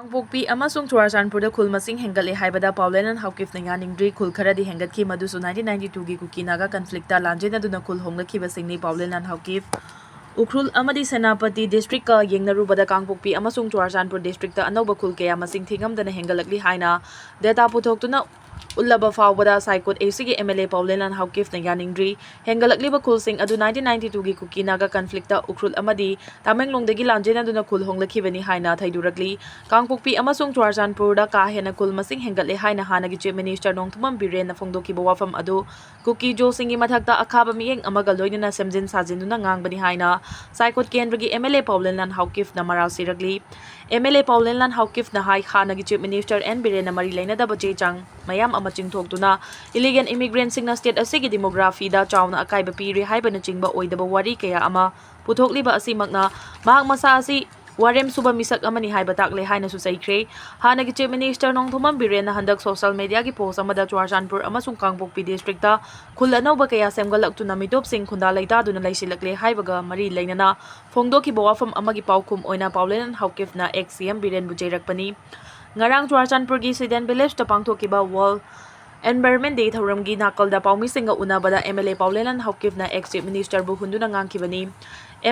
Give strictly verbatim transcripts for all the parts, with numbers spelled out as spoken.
ꯀꯥꯡꯄꯣꯛꯄꯤ ꯑꯃꯁꯨꯡ ꯆꯨꯔꯥꯆꯥꯟꯄꯨꯔꯗ ꯈꯨꯜ ꯃꯁꯤꯡ ꯍꯦꯟꯒꯠꯂꯦ ꯍꯥꯏꯕꯗ ꯄꯥꯎꯂꯦꯟꯂꯥꯟ ꯍꯥꯎꯀꯤꯞꯅ ꯌꯥꯅꯤꯡꯗ꯭ꯔꯤ꯫ ꯈꯨꯜ ꯈꯔꯗꯤ ꯍꯦꯟꯒꯠꯈꯤ, ꯃꯗꯨꯁꯨ nineteen ninety-two ꯒꯤ ꯀꯨꯀꯤ ꯅꯥꯒꯥ ꯀꯟꯐ꯭ꯂꯤꯛꯇ ꯂꯥꯟꯖꯦꯟꯅꯗꯨꯅ ꯈꯨꯜ ꯍꯣꯡꯂꯛꯈꯤꯕꯁꯤꯡꯅꯤ꯫ ꯄꯥꯎꯂꯦꯟꯂꯥꯟ ꯍꯥꯎꯀꯤꯞ꯫ ꯎꯈ꯭ꯔꯨꯜ ꯑꯃꯗꯤ ꯁꯦꯅꯥꯄꯇꯤ ꯗꯤꯁꯇ꯭ꯔꯤꯛꯀ ꯌꯦꯡꯅꯔꯨꯕꯗ ꯀꯥꯡꯄꯣꯛꯄꯤ ꯑꯃꯁꯨꯡ ꯆꯨꯔꯥꯆꯥꯟꯄꯨꯔ ꯗꯤꯁꯇ꯭ꯔꯤꯛꯇ ꯑꯅꯧꯕ ꯈꯨꯜ ꯀꯌꯥ ꯃꯁꯤꯡ ꯊꯤꯉꯝꯗꯅ ꯍꯦꯟꯒꯠꯂꯛꯂꯤ ꯍꯥꯏꯅ ꯗꯦꯇꯥ ꯄꯨꯊꯣꯛꯇꯨꯅ ꯎꯠꯂꯕ ꯐꯥꯎꯕꯗ ꯁꯥꯏꯀꯣꯠ ꯑꯦꯁꯤꯒꯤ MLA ꯄꯥꯎꯂꯦꯟꯂꯥꯟ ꯍꯥꯎꯀꯤꯞꯅ ꯌꯥꯅꯤꯡꯗ꯭ꯔꯤ꯫ ꯍꯦꯟꯒꯠꯂꯛꯂꯤꯕ ꯈꯨꯜꯁꯤꯡ ꯑꯗꯨ nineteen ninety-two ꯒꯤ ꯀꯨꯀꯤ ꯅꯥꯒꯥ ꯀꯟꯐ꯭ꯂꯤꯛꯇ ꯎꯈ꯭ꯔꯨꯜ ꯑꯃꯗꯤ ꯇꯃꯦꯡꯂꯣꯡꯗꯒꯤ ꯂꯥꯟꯖꯦꯟꯅꯗꯨꯅ ꯈꯨꯜ ꯍꯣꯡꯂꯛꯈꯤꯕꯅꯤ ꯍꯥꯏꯅ ꯊꯩꯗꯣꯔꯛꯂꯤ꯫ ꯀꯥꯡꯄꯣꯛꯄꯤ ꯑꯃꯁꯨꯡ ꯆꯨꯔꯥꯆꯥꯟꯄꯨꯔꯗ ꯀꯥ ꯍꯦꯟꯅ ꯈꯨꯜ ꯃꯁꯤꯡ ꯍꯦꯟꯒꯠꯂꯦ ꯍꯥꯏꯅ ꯍꯥꯟꯅꯒꯤ Chief Minister ꯅꯣꯡꯊꯣꯝꯕꯝ ꯕꯤꯔꯦꯟꯅ ꯐꯣꯡꯗꯣꯛꯈꯤꯕ ꯋꯥꯐꯝ ꯑꯗꯨ ꯀꯨꯀꯤ ꯖꯣꯁꯤꯡꯒꯤ ꯃꯊꯛꯇ ꯑꯈꯥꯕ ꯃꯤꯠꯌꯦꯡ ꯑꯃꯒ ꯂꯣꯏꯅꯅ ꯁꯦꯝꯖꯤꯟ ꯁꯥꯖꯤꯟꯗꯨꯅ ꯉꯥꯡꯕꯅꯤ ꯍꯥꯏꯅ ꯁꯥꯏꯀꯣꯠ ꯀꯦꯟꯗ꯭ꯔꯒꯤ MLA ꯄꯥꯎꯂꯦꯟꯂꯥꯟ ꯍꯥꯎꯀꯤꯞꯅ ꯃꯔꯥꯜ ꯁꯤꯔꯛꯂꯤ꯫ MLA ꯄꯥꯎꯂꯦꯟꯂꯥꯟ ꯍꯥꯎꯀꯤꯞꯅ ꯍꯥꯏ, ꯍꯥꯟꯅꯒꯤ Chief Minister ꯑꯦꯟ ꯕꯤꯔꯦꯟꯅ ꯃꯔꯤ ꯂꯩꯅꯗꯕ ꯆꯦ ꯆꯥꯡ ꯃꯌꯥꯝ ꯑꯃ ꯆꯤꯡꯊꯣꯛꯇꯨꯅ illegal immigrantꯁꯤꯡꯅ state ꯑꯁꯤꯒꯤ demographyꯗ ꯆꯥꯎꯅ ꯑꯀꯥꯏꯕ ꯄꯤꯔꯤ ꯍꯥꯏꯕꯅꯆꯤꯡꯕ ꯑꯣꯏꯗꯕ ꯋꯥꯔꯤ ꯀꯌꯥ ꯑꯃ ꯄꯨꯊꯣꯛꯂꯤꯕ ꯑꯁꯤꯃꯛꯅ ꯃꯍꯥꯛ ꯃꯁꯥ ꯑꯁꯤ ꯋꯥꯔꯦꯝ ꯁꯨꯕ ꯃꯤꯁꯛ ꯑꯃꯅꯤ ꯍꯥꯏꯕ ꯇꯥꯛꯂꯦ ꯍꯥꯏꯅꯁꯨ ꯆꯩꯈ꯭ꯔꯦ꯫ ꯍꯥꯟꯅꯒꯤ Chief Minister ꯅꯣꯡꯊꯣꯝꯕꯝ ꯕꯤꯔꯦꯟꯅ ꯍꯟꯗꯛ social mediaꯒꯤ post ꯑꯃꯗ ꯆꯨꯔꯥꯆꯥꯟꯄꯨꯔ ꯑꯃꯁꯨꯡ ꯀꯥꯡꯄꯣꯛꯄꯤ districtꯇ ꯈꯨꯜ ꯑꯅꯧꯕ ꯀꯌꯥ ꯁꯦꯝꯒꯠꯂꯛꯇꯨꯅ ꯃꯤꯇꯣꯞꯁꯤꯡ ꯈꯨꯟꯗꯥ ꯂꯩꯇꯥꯗꯨꯅ ꯂꯩꯁꯤꯜꯂꯛꯂꯦ ꯍꯥꯏꯕꯒ ꯃꯔꯤ ꯂꯩꯅꯅ ꯐꯣꯡꯗꯣꯛꯈꯤꯕ ꯋꯥꯐꯝ ꯑꯃꯒꯤ ꯄꯥꯎꯈꯨꯝ ꯑꯣꯏꯅ ꯄꯥꯎꯂꯦꯟ ꯍꯥꯎꯀꯤꯞꯅ ex CM ꯕꯤꯔꯦꯟꯕꯨ ꯆꯩꯔꯛꯄꯅꯤ꯫ ꯉꯔꯥꯡ ꯆꯨꯔꯥꯆꯥꯟꯄꯨꯔꯒꯤ Sidhan Villageꯇ ꯄꯥꯡꯊꯣꯛꯈꯤꯕ World Environment Day ꯊꯧꯔꯝꯒꯤ ꯅꯥꯀꯜꯗ ꯄꯥꯎꯃꯤꯁꯤꯡꯒ ꯎꯅꯕꯗ MLA ꯄꯥꯎꯂꯦꯟꯂꯥꯟ ꯍꯥꯎꯀꯤꯞꯅ ex Chief Ministerꯕꯨ ꯍꯨꯟꯗꯨꯅ ꯉꯥꯡꯈꯤꯕꯅꯤ꯫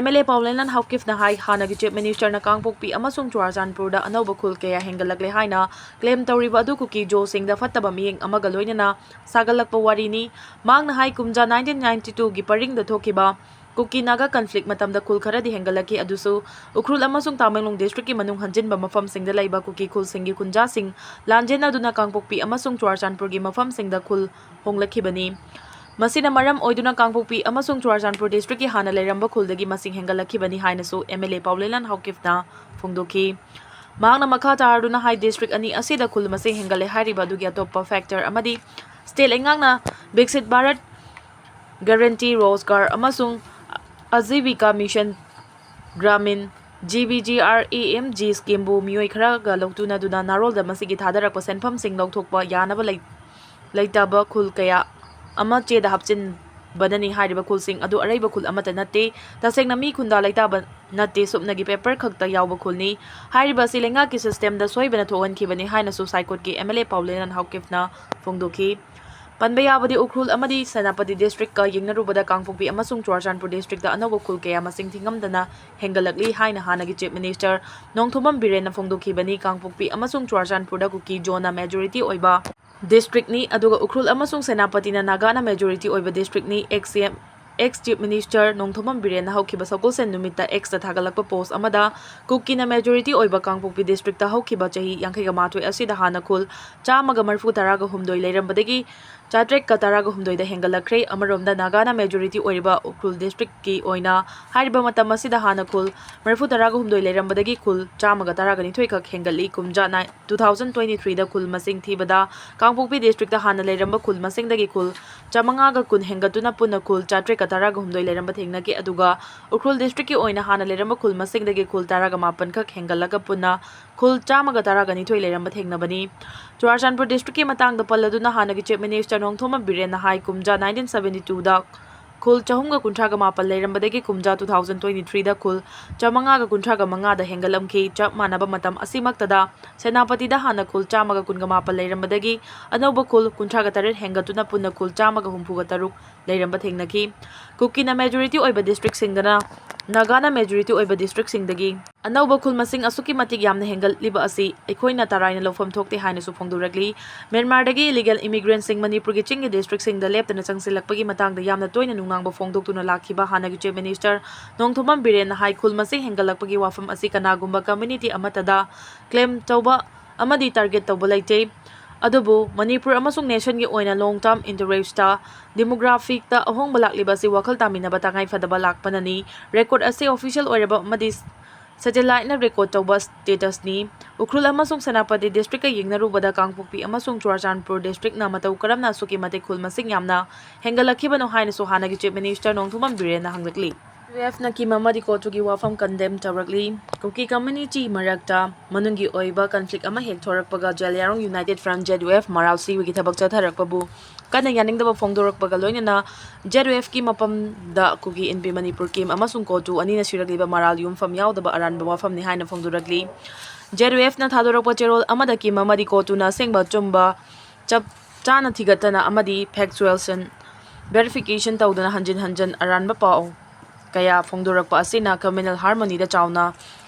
MLA ꯄꯥꯎꯂꯦꯟꯂꯥꯟ ꯍꯥꯎꯀꯤꯞꯅ ꯍꯥꯏ, ꯍꯥꯟꯅꯒꯤ Chief Ministerꯅ ꯀꯥꯡꯄꯣꯛꯄꯤ ꯑꯃꯁꯨꯡ ꯆꯨꯔꯥꯆꯥꯟꯄꯨꯔꯗ ꯑꯅꯧꯕ ꯈꯨꯜ ꯀꯌꯥ ꯍꯦꯟꯒꯠꯂꯛꯂꯦ ꯍꯥꯏꯅ claim ꯇꯧꯔꯤꯕ ꯑꯗꯨ ꯀꯨꯀꯤ ꯖꯣꯁꯤꯡꯗ ꯐꯠꯇꯕ ꯃꯤꯠꯌꯦꯡ ꯑꯃꯒ ꯂꯣꯏꯅꯅ ꯁꯥꯒꯠꯂꯛꯄ ꯋꯥꯔꯤꯅꯤ꯫ ꯃꯍꯥꯛꯅ ꯍꯥꯏ, ꯀꯨꯝꯖꯥ nineteen ninety-twoꯒꯤ ꯄꯔꯤꯡꯗ ꯊꯣꯛꯈꯤꯕ ꯀꯨꯀꯤ ꯅꯥꯒꯥ conflict ꯃꯇꯝꯗ ꯈꯨꯜ ꯈꯔꯗꯤ ꯍꯦꯟꯒꯠꯂꯛꯈꯤ, ꯑꯗꯨꯁꯨ ꯎꯈ꯭ꯔꯨꯜ ꯑꯃꯁꯨꯡ ꯇꯃꯦꯡꯂꯣꯡ districtꯀꯤ ꯃꯅꯨꯡ ꯍꯟꯖꯤꯟꯕ ꯃꯐꯝꯁꯤꯡꯗ ꯂꯩꯕ ꯀꯨꯀꯤ ꯈꯨꯜꯁꯤꯡꯒꯤ ꯈꯨꯟꯖꯥꯁꯤꯡ ꯂꯥꯟꯖꯦꯟꯅꯗꯨꯅ ꯀꯥꯡꯄꯣꯛꯄꯤ ꯑꯃꯁꯨꯡ ꯆꯨꯔꯥꯆꯥꯟꯄꯨꯔꯒꯤ ꯃꯐꯝꯁꯤꯡꯗ ꯈꯨꯜ ꯍꯣꯡꯂꯛꯈꯤꯕꯅꯤ꯫ ꯃꯁꯤꯅ ꯃꯔꯝ ꯑꯣꯏꯗꯨꯅ ꯀꯥꯡꯄꯣꯛꯄꯤ ꯑꯃꯁꯨꯡ ꯆꯨꯔꯥꯆꯥꯟꯄꯨꯔ districtꯀꯤ ꯍꯥꯟꯅ ꯂꯩꯔꯝꯕ ꯈꯨꯜꯗꯒꯤ ꯃꯁꯤꯡ ꯍꯦꯟꯒꯠꯂꯛꯈꯤꯕꯅꯤ ꯍꯥꯏꯅꯁꯨ MLA ꯄꯥꯎꯂꯦꯟꯂꯥꯟ ꯍꯥꯎꯀꯤꯞꯅ ꯐꯣꯡꯗꯣꯛꯈꯤ꯫ ꯃꯍꯥꯛꯅ ꯃꯈꯥ ꯇꯥꯔꯗꯨꯅ ꯍꯥꯏ, district ꯑꯅꯤ ꯑꯁꯤꯗ ꯈꯨꯜ ꯃꯁꯤꯡ ꯍꯦꯟꯒꯠꯂꯦ ꯍꯥꯏꯔꯤꯕ ꯑꯗꯨꯒꯤ ꯑꯇꯣꯞꯄ factor ꯑꯃꯗꯤ state ꯂꯩꯉꯥꯛꯅ Viksit Bharat Guarantee Rozgar ꯑꯃꯁꯨꯡ Ajivika Mission Gramin, GBGRAMG schemeꯕꯨ ꯃꯤꯑꯣꯏ ꯈꯔꯒ ꯂꯧꯇꯨꯅꯗꯨꯅ ꯅꯥꯔꯣꯜꯗ ꯃꯁꯤꯒꯤ ꯊꯥꯗꯔꯛꯄ ꯁꯦꯟꯐꯝꯁꯤꯡ ꯂꯧꯊꯣꯛꯄ ꯌꯥꯅꯕ ꯂꯩ-, ꯂꯩꯇꯕ ꯈꯨꯜ ꯀꯌꯥ ꯑꯃ ꯆꯦꯗ ꯍꯥꯞꯆꯤꯟ-, ꯕꯅꯅꯤ ꯍꯥꯏꯔꯤꯕ ꯈꯨꯜꯁꯤꯡ ꯑꯗꯨ ꯑꯔꯩꯕ ꯈꯨꯜ ꯑꯃꯠꯇ ꯅꯠꯇꯦ꯫ ꯇꯁꯦꯡꯅ ꯃꯤ ꯈꯨꯟꯗꯥ ꯂꯩꯇꯥꯕ ꯅꯠꯇꯦ, ꯁꯨꯞꯅꯒꯤ ꯄꯦꯄꯔ ꯈꯛꯇ ꯌꯥꯎꯕ ꯈꯨꯜꯅꯤ꯫ ꯍꯥꯏꯔꯤꯕ ꯑꯁꯤ ꯂꯩꯉꯥꯛꯀꯤ ꯁꯤꯁꯇꯦꯝꯗ ꯁꯣꯏꯕꯅ ꯊꯣꯛꯍꯟꯈꯤꯕꯅꯤ ꯍꯥꯏꯅꯁꯨ ꯁꯥꯏꯀꯣꯠꯀꯤ ꯑꯦꯝ ꯑꯦꯜ ꯑꯦ ꯄꯥꯎꯂꯦꯅꯟ ꯍꯥꯎꯀꯤꯞꯅ ꯐꯣꯡꯗꯣꯛꯈꯤ꯫ ꯄꯟꯕ ꯌꯥꯕꯗꯤ ꯎꯈ꯭ꯔꯨꯜ ꯑꯃꯗꯤ ꯁꯦꯅꯥꯄꯇꯤ ꯗꯤꯁꯇ꯭ꯔꯤꯛꯀ ꯌꯦꯡꯅꯔꯨꯕꯗ ꯀꯥꯡꯄꯣꯛꯄꯤ ꯑꯃꯁꯨꯡ ꯆꯨꯔꯥꯆꯥꯟꯄꯨꯔ ꯗꯤꯁꯇ꯭ꯔꯤꯛꯇ ꯑꯅꯧꯕ ꯈꯨꯜ ꯀꯌꯥ ꯃꯁꯤꯡ ꯊꯤꯉꯝꯗꯅ ꯍꯦꯟꯒꯠꯂꯛꯂꯤ ꯍꯥꯏꯅ ꯍꯥꯟꯅꯒꯤ ꯆꯤꯐ ꯃꯤꯅꯤꯁꯇꯔ ꯅꯣꯡꯊꯣꯝꯕꯝ ꯕꯤꯔꯦꯟꯅ ꯐꯣꯡꯗꯣꯛꯈꯤꯕꯅꯤ꯫ ꯀꯥꯡꯄꯣꯛꯄꯤ ꯑꯃꯁꯨꯡ ꯆꯨꯔꯥꯆꯥꯟꯄꯨꯔꯗ ꯀꯨꯀꯤ ꯖꯣꯟꯅ ꯃꯦꯖꯣꯔꯤꯇꯤ ꯑꯣꯏꯕ ꯗꯤꯁꯇ꯭ꯔꯤꯛꯅꯤ, ꯑꯗꯨꯒ ꯎꯈ꯭ꯔꯨꯜ ꯑꯃꯁꯨꯡ ꯁꯦꯅꯥꯄꯇꯤꯅ ꯅꯥꯒꯥꯅ ꯃꯦꯖꯣꯔꯤꯇꯤ ꯑꯣꯏꯕ ꯗꯤꯁꯇ꯭ꯔꯤꯛꯅꯤ꯫ Ex C M, ex chief minister Nongthombam ꯕꯤꯔꯦꯟꯅ ꯍꯧꯈꯤꯕ ꯁꯒꯣꯜꯁꯦꯟ ꯅꯨꯃꯤꯠꯇ ꯑꯦꯛꯁꯇ ꯊꯥꯒꯠꯂꯛꯄ ꯄꯣꯁ ꯑꯃꯗ ꯀꯨꯀꯤꯅ ꯃꯦꯖꯣꯔꯤꯇꯤ ꯑꯣꯏꯕ ꯀꯥꯡꯄꯣꯛꯄꯤ ꯗꯤꯁꯇ꯭ꯔꯤꯛꯇ ꯍꯧꯈꯤꯕ ꯆꯍꯤ ꯌꯥꯡꯈꯩꯒ ꯃꯥꯊꯣꯏ ꯑꯁꯤꯗ ꯍꯥꯟꯅ ꯈꯨꯜ ꯆꯥꯝꯃꯒ ꯃꯔꯤꯐꯨ ꯇꯔꯥꯒ ꯍꯨꯝꯗꯣꯏ ꯂꯩꯔꯝꯕꯗꯒꯤ ꯆꯥꯇ꯭ꯔꯦꯠꯀ ꯇꯔꯥꯒ ꯍꯨꯝꯗꯣꯏꯗ ꯍꯦꯟꯒꯠꯂꯛꯈ꯭ꯔꯦ꯫ ꯑꯃꯔꯣꯝꯗ ꯅꯥꯒꯥꯅ ꯃꯦꯖꯣꯔꯤꯇꯤ ꯑꯣꯏꯔꯤꯕ ꯎꯈ꯭ꯔꯨꯜ ꯗꯤꯁꯇ꯭ꯔꯤꯛꯀꯤ ꯑꯣꯏꯅ ꯍꯥꯏꯔꯤꯕ ꯃꯇꯝ ꯑꯁꯤꯗ ꯍꯥꯟꯅ ꯈꯨꯜ ꯃꯔꯤꯐꯨ ꯇꯔꯥꯒ ꯍꯨꯝꯗꯣꯏ ꯂꯩꯔꯝꯕꯗꯒꯤ ꯈꯨꯜ ꯆꯥꯝꯃꯒ ꯇꯔꯥꯒ ꯅꯤꯊꯣꯏꯈꯛ ꯍꯦꯟꯒꯠꯂꯤ꯫ ꯀꯨꯝꯖꯥ ꯅꯥꯏ-, two thousand twenty-threeꯗ ꯈꯨꯜ ꯃꯁꯤꯡ ꯊꯤꯕꯗ ꯀꯥꯡꯄꯣꯛꯄꯤ ꯗꯤꯁꯇ꯭ꯔꯤꯛꯇ ꯍꯥꯟꯅ ꯂꯩꯔꯝꯕ ꯈꯨꯜ ꯃꯁꯤꯡꯗꯒꯤ ꯈꯨꯜ ꯆꯥꯝꯃꯉꯥꯒ ꯀꯨꯟ ꯍꯦꯟꯒꯠꯇꯨꯅ ꯄꯨꯟꯅ ꯈꯨꯜ ꯆꯥꯇ꯭ꯔꯦꯠꯀ ꯇꯔꯥꯒ ꯍꯨꯝꯗꯣꯏ ꯂꯩꯔꯝꯕ ꯊꯦꯡꯅꯈꯤ꯫ ꯑꯗꯨꯒ ꯎꯈ꯭ꯔꯨꯜ ꯗꯤꯁꯇ꯭ꯔꯤꯛꯀꯤ ꯑꯣꯏꯅ ꯍꯥꯟꯅ ꯂꯩꯔꯝꯕ ꯈꯨꯜ ꯃꯁꯤꯡꯗꯒꯤ ꯈꯨꯜ ꯇꯔꯥꯒ ꯃꯥꯄꯟꯈꯛ ꯍꯦꯟꯒꯠꯂꯒ ꯄꯨꯟꯅ ꯈꯨꯜ ꯆꯥꯝꯃꯒ ꯇꯔꯥꯒ ꯅꯤꯊꯣꯏ ꯂꯩꯔꯝꯕ ꯊꯦꯡꯅꯕꯅꯤ꯫ ꯆꯨꯔꯥꯆꯥꯟꯄꯨꯔ ꯗꯤꯁꯇ꯭ꯔꯤꯛꯀꯤ ꯃꯇꯥꯡꯗ ꯄꯜꯂꯗꯨꯅ ꯍꯥꯟꯅꯒꯤ ꯆꯤꯐ ꯃꯤꯅꯤꯁꯇꯔ ꯅꯣꯡꯊꯣꯝꯕꯝ ꯕꯤꯔꯦꯟꯅ ꯍꯥꯏ, ꯀꯨꯝꯖꯥ nineteen seventy-twoꯗ ꯈꯨꯜ ꯆꯍꯨꯝꯒ ꯀꯨꯟꯊ꯭ꯔꯥꯒ ꯃꯥꯄꯟ ꯂꯩꯔꯝꯕꯗꯒꯤ ꯀꯨꯝꯖꯥ two thousand twenty-threeꯗ ꯈꯨꯜ ꯆꯥꯝꯃꯉꯥꯒ ꯀꯨꯟꯊ꯭ꯔꯥꯒ ꯃꯉꯥꯗ ꯍꯦꯟꯒꯠꯂꯝꯈꯤ꯫ ꯆꯞ ꯃꯥꯟꯅꯕ ꯃꯇꯝ ꯑꯁꯤꯃꯛꯇꯗ ꯁꯦꯅꯥꯄꯇꯤꯗ ꯍꯥꯟꯅ ꯈꯨꯜ ꯆꯥꯝꯃꯒ ꯀꯨꯟꯒ ꯃꯥꯄꯟ ꯂꯩꯔꯝꯕꯗꯒꯤ ꯑꯅꯧꯕ ꯈꯨꯜ ꯀꯨꯟꯊ꯭ꯔꯥꯒ ꯇꯔꯦꯠ ꯍꯦꯟꯒꯠꯇꯨꯅ ꯄꯨꯟꯅ ꯈꯨꯜ ꯆꯥꯝꯃꯒ ꯍꯨꯝꯐꯨꯒ ꯇꯔꯨꯛ ꯂꯩꯔꯝꯕ ꯊꯦꯡꯅꯈꯤ꯫ ꯀꯨꯀꯤꯅ ꯃꯦꯖꯣꯔꯤꯇꯤ ꯑꯣꯏꯕ ꯗꯤꯁꯇ꯭ꯔꯤꯛꯁꯤꯡꯗꯅ ꯅꯥꯒꯥꯅ ꯃꯦꯖꯣꯔꯤꯇꯤ ꯑꯣꯏꯕ ꯗꯤꯁꯇ꯭ꯔꯤꯛꯁꯤꯡꯗꯒꯤ ꯑꯅꯧꯕ ꯈꯨꯜ ꯃꯁꯤꯡ ꯑꯁꯨꯛꯀꯤ ꯃꯇꯤꯛ ꯌꯥꯝꯅ ꯍꯦꯟꯒꯠꯂꯤꯕ ꯑꯁꯤ ꯑꯩꯈꯣꯏꯅ ꯇꯔꯥꯏꯅ ꯂꯧꯐꯝ ꯊꯣꯛꯇꯦ ꯍꯥꯏꯅꯁꯨ ꯐꯣꯡꯗꯣꯔꯛꯂꯤ꯫ ꯃ꯭ꯌꯥꯟꯃꯥꯔꯗꯒꯤ ꯏꯂꯤꯒꯦꯜ ꯏꯃꯤꯒ꯭ꯔꯦꯟꯠꯁꯤꯡ ꯃꯅꯤꯄꯨꯔꯒꯤ ꯆꯤꯡꯒꯤ ꯗꯤꯁꯇ꯭ꯔꯤꯛꯁꯤꯡꯗ ꯂꯦꯞꯇꯅ ꯆꯪꯁꯤꯜꯂꯛꯄꯒꯤ ꯃꯇꯥꯡꯗ ꯌꯥꯝꯅ ꯇꯣꯏꯅ ꯅꯨꯡꯅꯥꯡꯕ ꯐꯣꯡꯗꯣꯛꯇꯨꯅ ꯂꯥꯛꯈꯤꯕ ꯍꯥꯟꯅꯒꯤ ꯆꯤꯐ ꯃꯤꯅꯤꯁꯇꯔ ꯅꯣꯡꯊꯣꯝꯕꯝ ꯕꯤꯔꯦꯟꯅ ꯍꯥꯏ, ꯈꯨꯜ ꯃꯁꯤꯡ ꯍꯦꯟꯒꯠꯂꯛꯄꯒꯤ ꯋꯥꯐꯝ ꯑꯁꯤ ꯀꯅꯥꯒꯨꯝꯕ ꯀꯝꯃ꯭ꯌꯨꯅꯤꯇꯤ ꯑꯃꯠꯇꯗ ꯀ꯭ꯂꯦꯝ ꯇꯧꯕ ꯑꯃꯗꯤ ꯇꯥꯔꯒꯦꯠ ꯇꯧꯕ ꯂꯩꯇꯦ꯫ ꯑꯗꯨꯕꯨ ꯃꯅꯤꯄꯨꯔ ꯑꯃꯁꯨꯡ ꯅꯦꯁꯟꯒꯤ ꯑꯣꯏꯅ ꯂꯣꯡ ꯇꯔꯝ ꯏꯟꯇꯔꯦꯁꯇ ꯗꯦꯃꯣꯒ꯭ꯔꯥꯐꯤꯛꯇ ꯑꯍꯣꯡꯕ ꯂꯥꯛꯂꯤꯕ ꯑꯁꯤ ꯋꯥꯈꯜ ꯇꯥꯃꯤꯟꯅꯕ ꯇꯉꯥꯏ ꯐꯗꯕ ꯂꯥꯛꯄꯅꯅꯤ꯫ ꯔꯦꯀꯣꯔꯗ ꯑꯁꯤ ꯑꯣꯐꯤꯁꯤꯌꯦꯜ ꯑꯣꯏꯔꯕ ꯑꯃꯗꯤ ꯁꯦꯇꯦꯂꯥꯏꯠꯅ ꯔꯦꯀꯣꯔꯗ ꯇꯧꯕ ꯁ꯭ꯇꯦꯇꯁꯅꯤ꯫ ꯎꯈ꯭ꯔꯨꯜ ꯑꯃꯁꯨꯡ ꯁꯦꯅꯥꯄꯇꯤ ꯗꯤꯁꯇ꯭ꯔꯤꯛꯀ ꯌꯦꯡꯅꯔꯨꯕꯗ ꯀꯥꯡꯄꯣꯛꯄꯤ ꯑꯃꯁꯨꯡ ꯆꯨꯔꯥꯆꯥꯟꯄꯨꯔ ꯗꯤꯁꯇ꯭ꯔꯤꯛꯅ ꯃꯇꯧ ꯀꯔꯝꯅ ꯑꯁꯨꯛꯀꯤ ꯃꯇꯤꯛ ꯈꯨꯜ ꯃꯁꯤꯡ ꯌꯥꯝꯅ ꯍꯦꯟꯒꯠꯂꯛꯈꯤꯕꯅꯣ ꯍꯥꯏꯅꯁꯨ ꯍꯥꯟꯅꯒꯤ ꯆꯤꯐ ꯃꯤꯅꯤꯁꯇꯔ ꯅꯣꯡꯊꯣꯝꯕꯝ ꯕꯤꯔꯦꯟꯅ ꯍꯪꯂꯛꯂꯤ꯫ ꯖꯦꯗ ꯌꯨ ꯑꯦꯐꯅ ꯀꯤꯝ ꯑꯃꯗꯤ ꯀꯣꯇꯨꯒꯤ ꯋꯥꯐꯝ ꯀꯟꯗꯦꯝ ꯇꯧꯔꯛꯂꯤ꯫ ꯀꯨꯀꯤ ꯀꯝꯃ꯭ꯌꯨꯅꯤꯇꯤ ꯃꯔꯛꯇ ꯃꯅꯨꯡꯒꯤ ꯑꯣꯏꯕ ꯀꯟꯐ꯭ꯂꯤꯛ ꯑꯃ ꯍꯦꯛ ꯊꯣꯔꯛꯄꯒ Jeliangrong united front, Z U F, ꯃꯔꯥꯜ ꯁꯤꯕꯒꯤ ꯊꯕꯛ ꯆꯠꯊꯔꯛꯄꯕꯨ ꯀꯟꯅ ꯌꯥꯅꯤꯡꯗꯕ ꯐꯣꯡꯗꯣꯔꯛꯄꯒ ꯂꯣꯏꯅꯅ ꯖꯦꯗ ꯌꯨ ꯑꯦꯐꯀꯤ ꯃꯐꯝꯗ ꯀꯨꯀꯤ ꯏꯟꯄꯤ ꯃꯅꯤꯄꯨꯔ ꯀꯤꯝ ꯑꯃꯁꯨꯡ ꯀꯣꯇꯨ ꯑꯅꯤꯅ ꯁꯤꯔꯛꯂꯤꯕ ꯃꯔꯥꯜ ꯌꯨꯝꯐꯝ ꯌꯥꯎꯗꯕ ꯑꯔꯥꯟꯕ ꯋꯥꯐꯝꯅꯤ ꯍꯥꯏꯅ ꯐꯣꯡꯗꯣꯔꯛꯂꯤ꯫ ꯖꯦꯗ ꯌꯨ ꯑꯦꯐꯅ ꯊꯥꯗꯣꯔꯛꯄ ꯆꯦꯔꯣꯜ ꯑꯃꯗ ꯀꯤꯝ ꯑꯃꯗꯤ ꯀꯣꯇꯨꯅ ꯑꯁꯦꯡꯕ ꯑꯆꯨꯝꯕ ꯆꯞ ꯆꯥꯅ ꯊꯤꯒꯠꯇꯅ ꯑꯃꯗꯤ ꯐꯦꯛꯆꯨꯑꯦꯜꯁꯟ ꯚꯦꯔꯤꯐꯤꯀꯦꯁꯟ ꯇꯧꯗꯨꯅ ꯍꯟꯖꯤꯟ ꯍꯟꯖꯤꯟ ꯑꯔꯥꯟꯕ ꯄꯥꯎ ꯀꯌꯥ ꯐꯣꯡꯗꯣꯔꯛꯄ ꯑꯁꯤꯅ ꯀꯝꯃ꯭ꯌꯨꯅꯦꯜ ꯍꯥꯔꯃꯣꯅꯤꯗ ꯆꯥꯎꯅ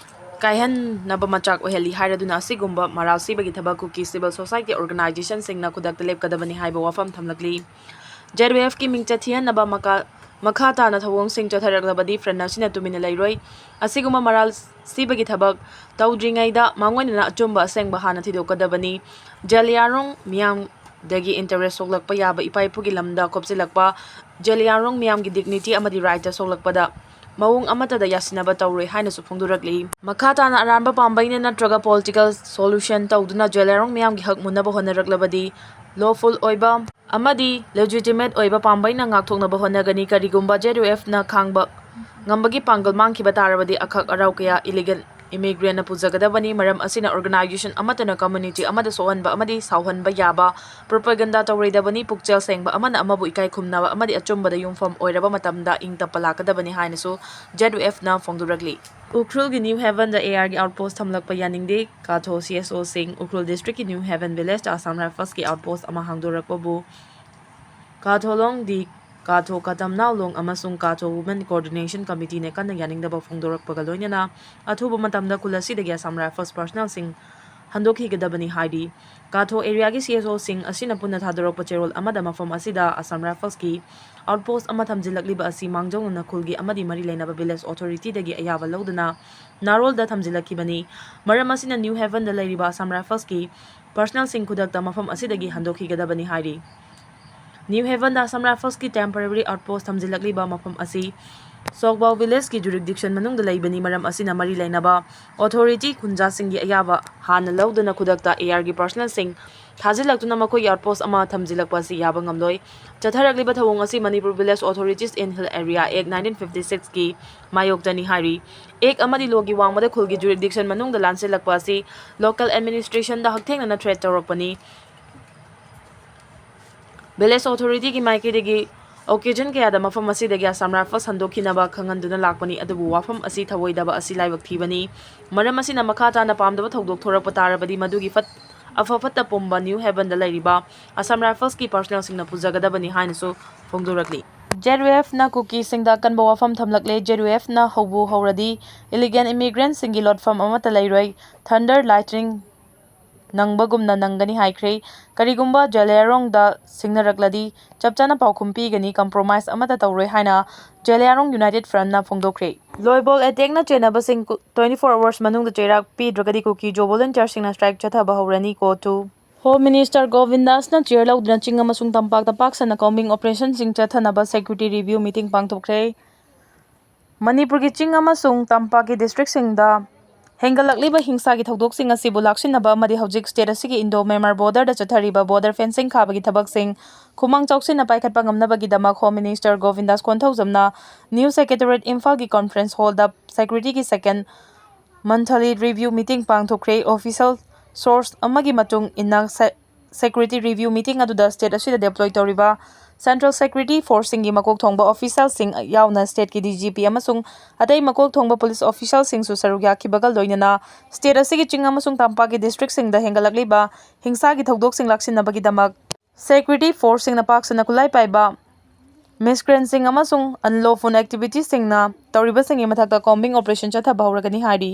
ꯀꯥꯏꯍꯟꯅꯕ ꯃꯆꯥꯛ ꯑꯣꯏꯍꯜꯂꯤ ꯍꯥꯏꯔꯗꯨꯅ ꯑꯁꯤꯒꯨꯝꯕ ꯃꯔꯥꯜ ꯁꯤꯕꯒꯤ ꯊꯕꯛ ꯀꯨꯀꯤ ꯁꯤꯚꯤꯜ ꯁꯣꯁꯥꯏꯇꯤ ꯑꯣꯔꯒꯅꯥꯏꯖꯦꯁꯟꯁꯤꯡꯅ ꯈꯨꯗꯛꯇ ꯂꯦꯞꯀꯗꯕꯅꯤ ꯍꯥꯏꯕ ꯋꯥꯐꯝ ꯊꯝꯂꯛꯂꯤ꯫ ꯖꯦꯗ ꯌꯨ ꯑꯦꯐꯀꯤ ꯃꯤꯡꯆꯠ ꯊꯤꯍꯟꯅꯕ ꯃꯈꯥ ꯃꯈꯥ ꯇꯥꯅ ꯊꯧꯑꯣꯡꯁꯤꯡ ꯆꯠꯊꯔꯛꯂꯕꯗꯤ ꯐ꯭ꯔꯟꯠ ꯑꯁꯤꯅ ꯇꯨꯃꯤꯟꯅ ꯂꯩꯔꯣꯏ꯫ ꯑꯁꯤꯒꯨꯝꯕ ꯃꯔꯥꯜ ꯁꯤꯕꯒꯤ ꯊꯕꯛ ꯇꯧꯗ꯭ꯔꯤꯉꯩꯗ ꯃꯥꯡꯑꯣꯏꯅꯅ ꯑꯆꯨꯝꯕ ꯑꯁꯦꯡꯕ ꯍꯥꯟꯅ ꯊꯤꯗꯣꯛꯀꯗꯕꯅꯤ꯫ ꯖꯦꯂꯤꯌꯥꯡꯔꯣꯡ ꯃꯤꯌꯥꯝꯗꯒꯤ ꯏꯟꯇꯔꯦꯁ ꯁꯣꯛꯂꯛꯄ ꯌꯥꯕ ꯏꯄꯥ ꯏꯄꯨꯒꯤ ꯂꯝꯗ ꯀꯣꯞꯁꯤꯜꯂꯛꯄ, ꯖꯦꯂꯤꯌꯥꯡꯔꯣꯡ ꯃꯤꯌꯥꯝꯒꯤ ꯗꯤꯒꯅꯤꯇꯤ ꯑꯃꯗꯤ ꯔꯥꯏꯠꯇ ꯁꯣꯛꯂꯛꯄꯗ ꯃꯑꯣꯡ ꯑꯃꯠꯇꯗ ꯌꯥꯁꯤꯟꯅꯕ ꯇꯧꯔꯣꯏ ꯍꯥꯏꯅꯁꯨ ꯐꯣꯡꯗꯣꯔꯛꯂꯤ꯫ ꯃꯈꯥ ꯇꯥꯅ ꯑꯔꯥꯟꯕ ꯄꯥꯝꯕꯩꯅ ꯅꯠꯇ꯭ꯔꯒ ꯄꯣꯂꯤꯇꯤꯀꯦꯜ ꯁꯣꯂꯨꯁꯟ ꯇꯧꯗꯨꯅ ꯖꯦꯂꯤꯌꯥꯡꯔꯣꯡ ꯃꯤꯌꯥꯝꯒꯤ ꯍꯛ ꯃꯨꯟꯅꯕ ꯍꯣꯠꯅꯔꯛꯂꯕꯗꯤ ꯂꯣꯐꯨꯜ ꯑꯣꯏꯕ ꯑꯃꯗꯤ ꯂꯦꯖꯤꯇꯤꯃꯦꯠ ꯑꯣꯏꯕ ꯄꯥꯝꯕꯩꯅ ꯉꯥꯛꯊꯣꯛꯅꯕ ꯍꯣꯠꯅꯒꯅꯤ꯫ ꯀꯔꯤꯒꯨꯝꯕ ꯖꯦꯗ ꯌꯨ ꯑꯦꯐꯅ ꯈꯥꯡꯕ ꯉꯝꯕꯒꯤ ꯄꯥꯡꯒꯜ ꯃꯥꯡꯈꯤꯕ ꯇꯥꯔꯕꯗꯤ ꯑꯈꯛ ꯑꯔꯥꯎ ꯀꯌꯥ ꯏꯂꯤꯒꯦꯜ ꯏꯃꯤꯒ꯭ꯔꯦꯟꯅ ꯄꯨꯖꯒꯗꯕꯅꯤ꯫ ꯃꯔꯝ ꯑꯁꯤꯅ ꯑꯣꯔꯒꯅꯥꯏꯖꯦꯁꯟ ꯑꯃꯠꯇꯅ ꯀꯝꯃ꯭ꯌꯨꯅꯤꯇꯤ ꯑꯃꯗ ꯁꯣꯛꯍꯟꯕ ꯑꯃꯗꯤ ꯁꯥꯎꯍꯟꯕ ꯌꯥꯕ ꯄ꯭ꯔꯣꯄꯥꯒꯦꯟꯗꯥ ꯇꯧꯔꯣꯏꯗꯕꯅꯤ꯫ ꯄꯨꯛꯆꯦꯜ ꯁꯦꯡꯕ ꯑꯃꯅ ꯑꯃꯕꯨ ꯏꯀꯥꯏ ꯈꯨꯝꯅꯕ ꯑꯃꯗꯤ ꯑꯆꯨꯝꯕꯗ ꯌꯨꯝꯐꯝ ꯑꯣꯏꯔꯕ ꯃꯇꯝꯗ ꯏꯪ ꯇꯞꯄ ꯂꯥꯛꯀꯗꯕꯅꯤ ꯍꯥꯏꯅꯁꯨ ꯖꯦꯗ ꯌꯨ ꯑꯦꯐꯅ ꯐꯣꯡꯗꯣꯔꯛꯂꯤ꯫ ꯎꯈ꯭ꯔꯨꯜꯒꯤ ꯅ꯭ꯌꯨ ꯍꯦꯚꯟꯗ ꯑꯦ ꯑꯥꯔꯒꯤ ꯑꯥꯎꯠꯄꯣꯁ ꯊꯝꯂꯛꯄ ꯌꯥꯅꯤꯡꯗꯦ꯫ ꯀꯥꯊꯣ ꯁꯤ ꯑꯦꯁ ꯑꯣꯁꯤꯡ꯫ ꯎꯈ꯭ꯔꯨꯜ ꯗꯤꯁꯇ꯭ꯔꯤꯛꯀꯤ ꯅ꯭ꯌꯨ ꯍꯦꯚꯟ ꯚꯤꯂꯦꯖꯇ ꯑꯁꯥꯝ ꯔꯥꯏꯐꯜꯁꯀꯤ ꯑꯥꯎꯠꯄꯣꯁ ꯑꯃ ꯍꯥꯡꯗꯣꯔꯛꯄꯕꯨ ꯀꯥꯊꯣꯂꯣꯡ ꯗꯤ ꯀꯥꯊꯣ ꯀꯇꯝꯅꯥꯎꯂꯣꯡ ꯑꯃꯁꯨꯡ ꯀꯥꯊꯣ ꯋꯨꯃꯦꯟ ꯀꯣꯑꯣꯔꯗꯤꯅꯦꯁꯟ ꯀꯃꯤꯇꯤꯅ ꯀꯟꯅ ꯌꯥꯅꯤꯡꯗꯕ ꯐꯣꯡꯗꯣꯔꯛꯄꯒ ꯂꯣꯏꯅꯅ ꯑꯊꯨꯕ ꯃꯇꯝꯗ ꯈꯨꯜ ꯑꯁꯤꯗꯒꯤ ꯑꯁꯥꯝ ꯔꯥꯏꯐꯜꯁ ꯄꯔꯁꯅꯦꯜꯁꯤꯡ ꯍꯟꯗꯣꯛꯈꯤꯒꯗꯕꯅꯤ ꯍꯥꯏꯔꯤ꯫ ꯀꯥꯊꯣ ꯑꯦꯔꯤꯌꯥꯒꯤ ꯁꯤ ꯑꯦꯁ ꯑꯣꯁꯤꯡ ꯑꯁꯤꯅ ꯄꯨꯟꯅ ꯊꯥꯗꯣꯔꯛꯄ ꯆꯦꯔꯣꯜ ꯑꯃꯗ ꯃꯐꯝ ꯑꯁꯤꯗ ꯑꯁꯥꯝ ꯔꯥꯏꯐꯜꯁꯀꯤ ꯑꯥꯎꯠꯄꯣꯁ ꯑꯃ ꯊꯝꯖꯤꯜꯂꯛꯂꯤꯕ ꯑꯁꯤ ꯃꯥꯡꯖꯧꯅꯅ ꯈꯨꯜꯒꯤ ꯑꯃꯗꯤ ꯃꯔꯤ ꯂꯩꯅꯕ ꯚꯤꯂꯦꯖ ꯑꯣꯊꯣꯔꯤꯇꯤꯗꯒꯤ ꯑꯌꯥꯕ ꯂꯧꯗꯨꯅ ꯅꯥꯔꯣꯜꯗ ꯊꯝꯖꯤꯜꯂꯛꯈꯤꯕꯅꯤ꯫ ꯃꯔꯝ ꯑꯁꯤꯅ ꯅ꯭ꯌꯨ ꯍꯦꯚꯟꯗ ꯂꯩꯔꯤꯕ ꯑꯁꯥꯝ ꯔꯥꯏꯐꯜꯁꯀꯤ ꯄꯔꯁꯅꯦꯜꯁꯤꯡ ꯈꯨꯗꯛꯇ ꯃꯐꯝ ꯑꯁꯤꯗꯒꯤ ꯍꯟꯗꯣꯛꯈꯤꯒꯗꯕꯅꯤ ꯍꯥꯏꯔꯤ꯫ ꯅ꯭ꯌꯨ ꯍꯦꯚꯟꯗ ꯑꯁꯥꯝ ꯔꯥꯏꯐꯜꯁꯀꯤ ꯇꯦꯝꯄꯔꯦꯔꯤ ꯑꯥꯎꯠꯄꯣꯁ ꯊꯝꯖꯤꯜꯂꯛꯂꯤꯕ ꯃꯐꯝ ꯑꯁꯤ ꯁꯣꯛꯕꯥꯎ ꯚꯤꯂꯦꯖꯀꯤ ꯖꯨꯔꯤꯛꯗꯤꯛꯁꯟ ꯃꯅꯨꯡꯗ ꯂꯩꯕꯅꯤ꯫ ꯃꯔꯝ ꯑꯁꯤꯅ ꯃꯔꯤ ꯂꯩꯅꯕ ꯑꯣꯊꯣꯔꯤꯇꯤ ꯈꯨꯟꯖꯥꯁꯤꯡꯒꯤ ꯑꯌꯥꯕ ꯍꯥꯟꯅ ꯂꯧꯗꯨꯅ ꯈꯨꯗꯛꯇ ꯑꯦ ꯑꯥꯔꯒꯤ ꯄꯥꯔꯁꯅꯦꯜꯁꯤꯡ ꯊꯥꯖꯤꯜꯂꯛꯇꯨꯅ ꯃꯈꯣꯏꯒꯤ ꯑꯥꯎꯠꯄꯣꯁ ꯑꯃ ꯊꯝꯖꯤꯜꯂꯛꯄ ꯑꯁꯤ ꯌꯥꯕ ꯉꯝꯂꯣꯏ꯫ ꯆꯠꯊꯔꯛꯂꯤꯕ ꯊꯧꯑꯣꯡ ꯑꯁꯤ ꯃꯅꯤꯄꯨꯔ ꯚꯤꯂꯦꯖ ꯑꯣꯊꯣꯔꯤꯇꯤꯁ ꯏꯟ ꯍꯤꯜ ꯑꯦꯔꯤꯌꯥ ꯑꯦꯛ ꯅꯥꯏꯟꯇꯤꯟ ꯐꯤꯐꯇꯤ ꯁꯤꯛꯁꯀꯤ ꯃꯥꯌꯣꯛꯇꯅꯤ ꯍꯥꯏꯔꯤ꯫ ꯑꯦꯛ ꯑꯃꯗꯤ ꯂꯣꯒꯤ ꯋꯥꯡꯃꯗ ꯈꯨꯜꯒꯤ ꯖꯨꯔꯤꯛꯗꯤꯛꯁꯟ ꯃꯅꯨꯡꯗ ꯂꯥꯟꯁꯤꯜꯂꯛꯄ ꯑꯁꯤ ꯂꯣꯀꯦꯜ ꯑꯦꯗꯃꯤꯅꯤꯁꯇ꯭ꯔꯦꯁꯟꯗ ꯍꯛꯊꯦꯡꯅꯅ ꯊ꯭ꯔꯦꯠ ꯇꯧꯔꯛꯄꯅꯤ꯫ ꯚꯤꯂꯦꯖ ꯑꯣꯊꯣꯔꯤꯇꯤꯒꯤ ꯃꯥꯏꯀꯩꯗꯒꯤ ꯑꯣꯀꯦꯖꯟ ꯀꯌꯥꯗ ꯃꯐꯝ ꯑꯁꯤꯗꯒꯤ ꯑꯁꯥꯝ ꯔꯥꯏꯐꯜꯁ ꯍꯟꯗꯣꯛꯈꯤꯅꯕ ꯈꯪꯍꯟꯗꯨꯅ ꯂꯥꯛꯄꯅꯤ, ꯑꯗꯨꯕꯨ ꯋꯥꯐꯝ ꯑꯁꯤ ꯊꯧꯑꯣꯏꯗꯕ ꯑꯁꯤ ꯂꯥꯏꯕꯛ ꯊꯤꯕꯅꯤ꯫ ꯃꯔꯝ ꯑꯁꯤꯅ ꯃꯈꯥ ꯇꯥꯅ ꯄꯥꯝꯗꯕ ꯊꯧꯗꯣꯛ ꯊꯣꯔꯛꯄ ꯇꯥꯔꯕꯗꯤ ꯃꯗꯨꯒꯤ ꯐꯠ-, ꯑꯐ ꯐꯠꯇ ꯄꯨꯝꯕ ꯅ꯭ꯌꯨ ꯍꯦꯕꯟꯗ ꯂꯩꯔꯤꯕ ꯑꯁꯥꯝ ꯔꯥꯏꯐꯜꯁꯀꯤ ꯄꯥꯔꯁꯅꯦꯜꯁꯤꯡꯅ ꯄꯨꯖꯒꯗꯕꯅꯤ ꯍꯥꯏꯅꯁꯨ ꯐꯣꯡꯗꯣꯔꯛꯂꯤ꯫ ꯖꯦꯠ ꯌꯨ ꯑꯦꯐꯅ ꯀꯨꯀꯤꯁꯤꯡꯗ ꯑꯀꯟꯕ ꯋꯥꯐꯝ ꯊꯝꯂꯛꯂꯦ꯫ ꯖꯦꯠ ꯌꯨ ꯑꯦꯐꯅ ꯍꯧꯕꯨ ꯍꯧꯔꯗꯤ ꯏꯂꯤꯒꯦꯜ ꯏꯃꯤꯒ꯭ꯔꯦꯟꯠꯁꯤꯡꯒꯤ ꯂꯣꯠꯐꯝ ꯑꯃꯠꯇ ꯂꯩꯔꯣꯏ꯫ ꯊꯟꯗꯔ ꯂꯥꯏꯠꯅꯤꯡ ꯅꯪꯕꯒꯨꯝꯅ ꯅꯪꯒꯅꯤ ꯍꯥꯏꯈ꯭ꯔꯦ꯫ ꯀꯔꯤꯒꯨꯝꯕ ꯖꯦꯂꯤꯌꯥꯡꯔꯣꯡꯗ ꯁꯤꯡꯅꯔꯛꯂꯗꯤ ꯆꯞ ꯆꯥꯅ ꯄꯥꯎꯈꯨꯝ ꯄꯤꯒꯅꯤ, ꯀꯝꯄ꯭ꯔꯣꯃꯥꯏꯁ ꯑꯃꯠꯇ ꯇꯧꯔꯣꯏ ꯍꯥꯏꯅ ꯖꯦꯂꯤꯌꯥꯡꯔꯣꯡ ꯌꯨꯅꯥꯏꯇꯦꯗ ꯐ꯭ꯔꯟꯠꯅ ꯐꯣꯡꯗꯣꯛꯈ꯭ꯔꯦ꯫ ꯂꯣꯏꯕꯣꯜ ꯑꯦꯇꯦꯛꯅ ꯆꯦꯟꯅꯕꯁꯤꯡ ꯀꯨ-, twenty four hours ꯃꯅꯨꯡꯗ ꯆꯩꯔꯥꯛ ꯄꯤꯗ꯭ꯔꯒꯗꯤ ꯀꯨꯀꯤ ꯖꯣꯕꯣꯂꯨꯟꯇꯤꯌꯔꯁꯤꯡꯅ ꯁ꯭ꯇ꯭ꯔꯥꯏꯛ ꯆꯠꯊꯕ ꯍꯧꯔꯅꯤ꯫ ꯀꯣ ꯇꯨ꯫ ꯍꯣꯝ ꯃꯤꯅꯤꯁꯇꯔ ꯒꯣꯕꯤꯟꯗꯥꯁꯅ ꯆꯤꯌꯔ ꯂꯧꯗꯨꯅ ꯆꯤꯡ ꯑꯃꯁꯨꯡ ꯇꯝꯄꯥꯛꯇ ꯄꯥꯛ ꯁꯟꯅ ꯀꯣꯝꯕꯤꯡ ꯑꯣꯄꯔꯦꯁꯟꯁꯤꯡ ꯆꯠꯊꯅꯕ ꯁꯦꯀ꯭ꯌꯨꯔꯤꯇꯤ ꯔꯤꯚ꯭ꯌꯨ ꯃꯤꯇꯤꯡ ꯄꯥꯡꯊꯣꯛꯈ꯭ꯔꯦ꯫ ꯃꯅꯤꯄꯨꯔꯒꯤ ꯆꯤꯡ ꯑꯃꯁꯨꯡ ꯇꯝꯄꯥꯛꯀꯤ ꯗꯤꯁꯇ꯭ꯔꯤꯛꯁꯤꯡꯗ ꯍꯦꯟꯒꯠꯂꯛꯂꯤꯕ ꯍꯤꯡꯁꯥꯒꯤ ꯊꯧꯗꯣꯛꯁꯤꯡ ꯑꯁꯤꯕꯨ ꯂꯥꯛꯁꯤꯟꯅꯕ ꯑꯃꯗꯤ ꯍꯧꯖꯤꯛ ꯁ꯭ꯇꯦꯠ ꯑꯁꯤꯒꯤ ꯏꯟꯗꯣ ꯃ꯭ꯌꯥꯟꯃꯥꯔ ꯕꯣꯔꯗꯔꯗ ꯆꯠꯊꯔꯤꯕ ꯕꯣꯔꯗꯔ ꯐꯦꯟꯁꯤꯡ ꯈꯥꯕꯒꯤ ꯊꯕꯛꯁꯤꯡ ꯈꯨꯃꯥꯡ ꯆꯥꯎꯁꯤꯟꯅ ꯄꯥꯏꯈꯠꯄ ꯉꯝꯅꯕꯒꯤꯗꯃꯛ ꯍꯣꯝ ꯃꯤꯅꯤꯁꯇꯔ ꯒꯣꯕꯤꯟꯗꯥꯁ ꯀꯣꯟꯊꯧꯖꯝꯅ ꯅ꯭ꯌꯨ ꯁꯦꯀ꯭ꯔꯦꯇꯦꯔꯤꯌꯦꯠ ꯏꯝꯐꯥꯜꯒꯤ ꯀꯣꯟꯐ꯭ꯔꯦꯟꯁ ꯍꯣꯜꯗ ꯁꯦꯀ꯭ꯌꯨꯔꯤꯇꯤꯒꯤ ꯁꯦꯀꯦꯟ ꯃꯟꯊꯂꯤ ꯔꯤꯚ꯭ꯌꯨ ꯃꯤꯇꯤꯡ ꯄꯥꯡꯊꯣꯛꯈ꯭ꯔꯦ꯫ ꯑꯣꯐꯤꯁꯤꯌꯦꯜ ꯁꯣꯔꯁ ꯑꯃꯒꯤ ꯃꯇꯨꯡ ꯏꯟꯅ ꯁꯦ-, ꯁꯦꯀ꯭ꯌꯨꯔꯤꯇꯤ ꯔꯤꯚ꯭ꯌꯨ ꯃꯤꯇꯤꯡ ꯑꯗꯨꯗ ꯁ꯭ꯇꯦꯠ ꯑꯁꯤꯗ ꯗꯦꯄ꯭ꯂꯣꯏ ꯇꯧꯔꯤꯕ ꯁꯦꯟꯇ꯭ꯔꯦꯜ ꯁꯦꯀ꯭ꯌꯨꯔꯤꯇꯤ ꯐꯣꯔꯁꯁꯤꯡꯒꯤ ꯃꯀꯣꯛ ꯊꯣꯡꯕ ꯑꯣꯐꯤꯁꯤꯌꯦꯜꯁꯤꯡ ꯌꯥꯎꯅ ꯁ꯭ꯇꯦꯠꯀꯤ ꯗꯤ ꯖꯤ ꯄꯤ ꯑꯃꯁꯨꯡ ꯑꯇꯩ ꯃꯀꯣꯛ ꯊꯣꯡꯕ ꯄꯨꯂꯤꯁ ꯑꯣꯐꯤꯁꯤꯌꯦꯜꯁꯤꯡꯁꯨ ꯁꯔꯨꯛ ꯌꯥꯈꯤꯕꯒ ꯂꯣꯏꯅꯅ ꯁ꯭ꯇꯦꯠ ꯑꯁꯤꯒꯤ ꯆꯤꯡ ꯑꯃꯁꯨꯡ ꯇꯝꯄꯥꯛꯀꯤ ꯗꯤꯁꯇ꯭ꯔꯤꯛꯁꯤꯡꯗ ꯍꯦꯟꯒꯠꯂꯛꯂꯤꯕ ꯍꯤꯡꯁꯥꯒꯤ ꯊꯧꯗꯣꯛꯁꯤꯡ ꯂꯥꯛꯁꯤꯟꯅꯕꯒꯤꯗꯃꯛ ꯁꯦꯀ꯭ꯌꯨꯔꯤꯇꯤ ꯐꯣꯔꯁꯁꯤꯡꯅ ꯄꯥꯛ ꯁꯟꯅ ꯈꯨꯠꯂꯥꯏ ꯄꯥꯏꯕ ꯃꯤꯁꯀ꯭ꯔꯦꯟꯠꯁꯤꯡ ꯑꯃꯁꯨꯡ ꯑꯟꯂꯣꯐꯨꯜ ꯑꯦꯛꯇꯤꯚꯤꯇꯤꯁꯁꯤꯡꯅ ꯇꯧꯔꯤꯕꯁꯤꯡꯒꯤ ꯃꯊꯛꯇ ꯀꯣꯝꯕꯤꯡ ꯑꯣꯄꯔꯦꯁꯟ ꯆꯠꯊꯕ ꯍꯧꯔꯒꯅꯤ ꯍꯥꯏꯔꯤ꯫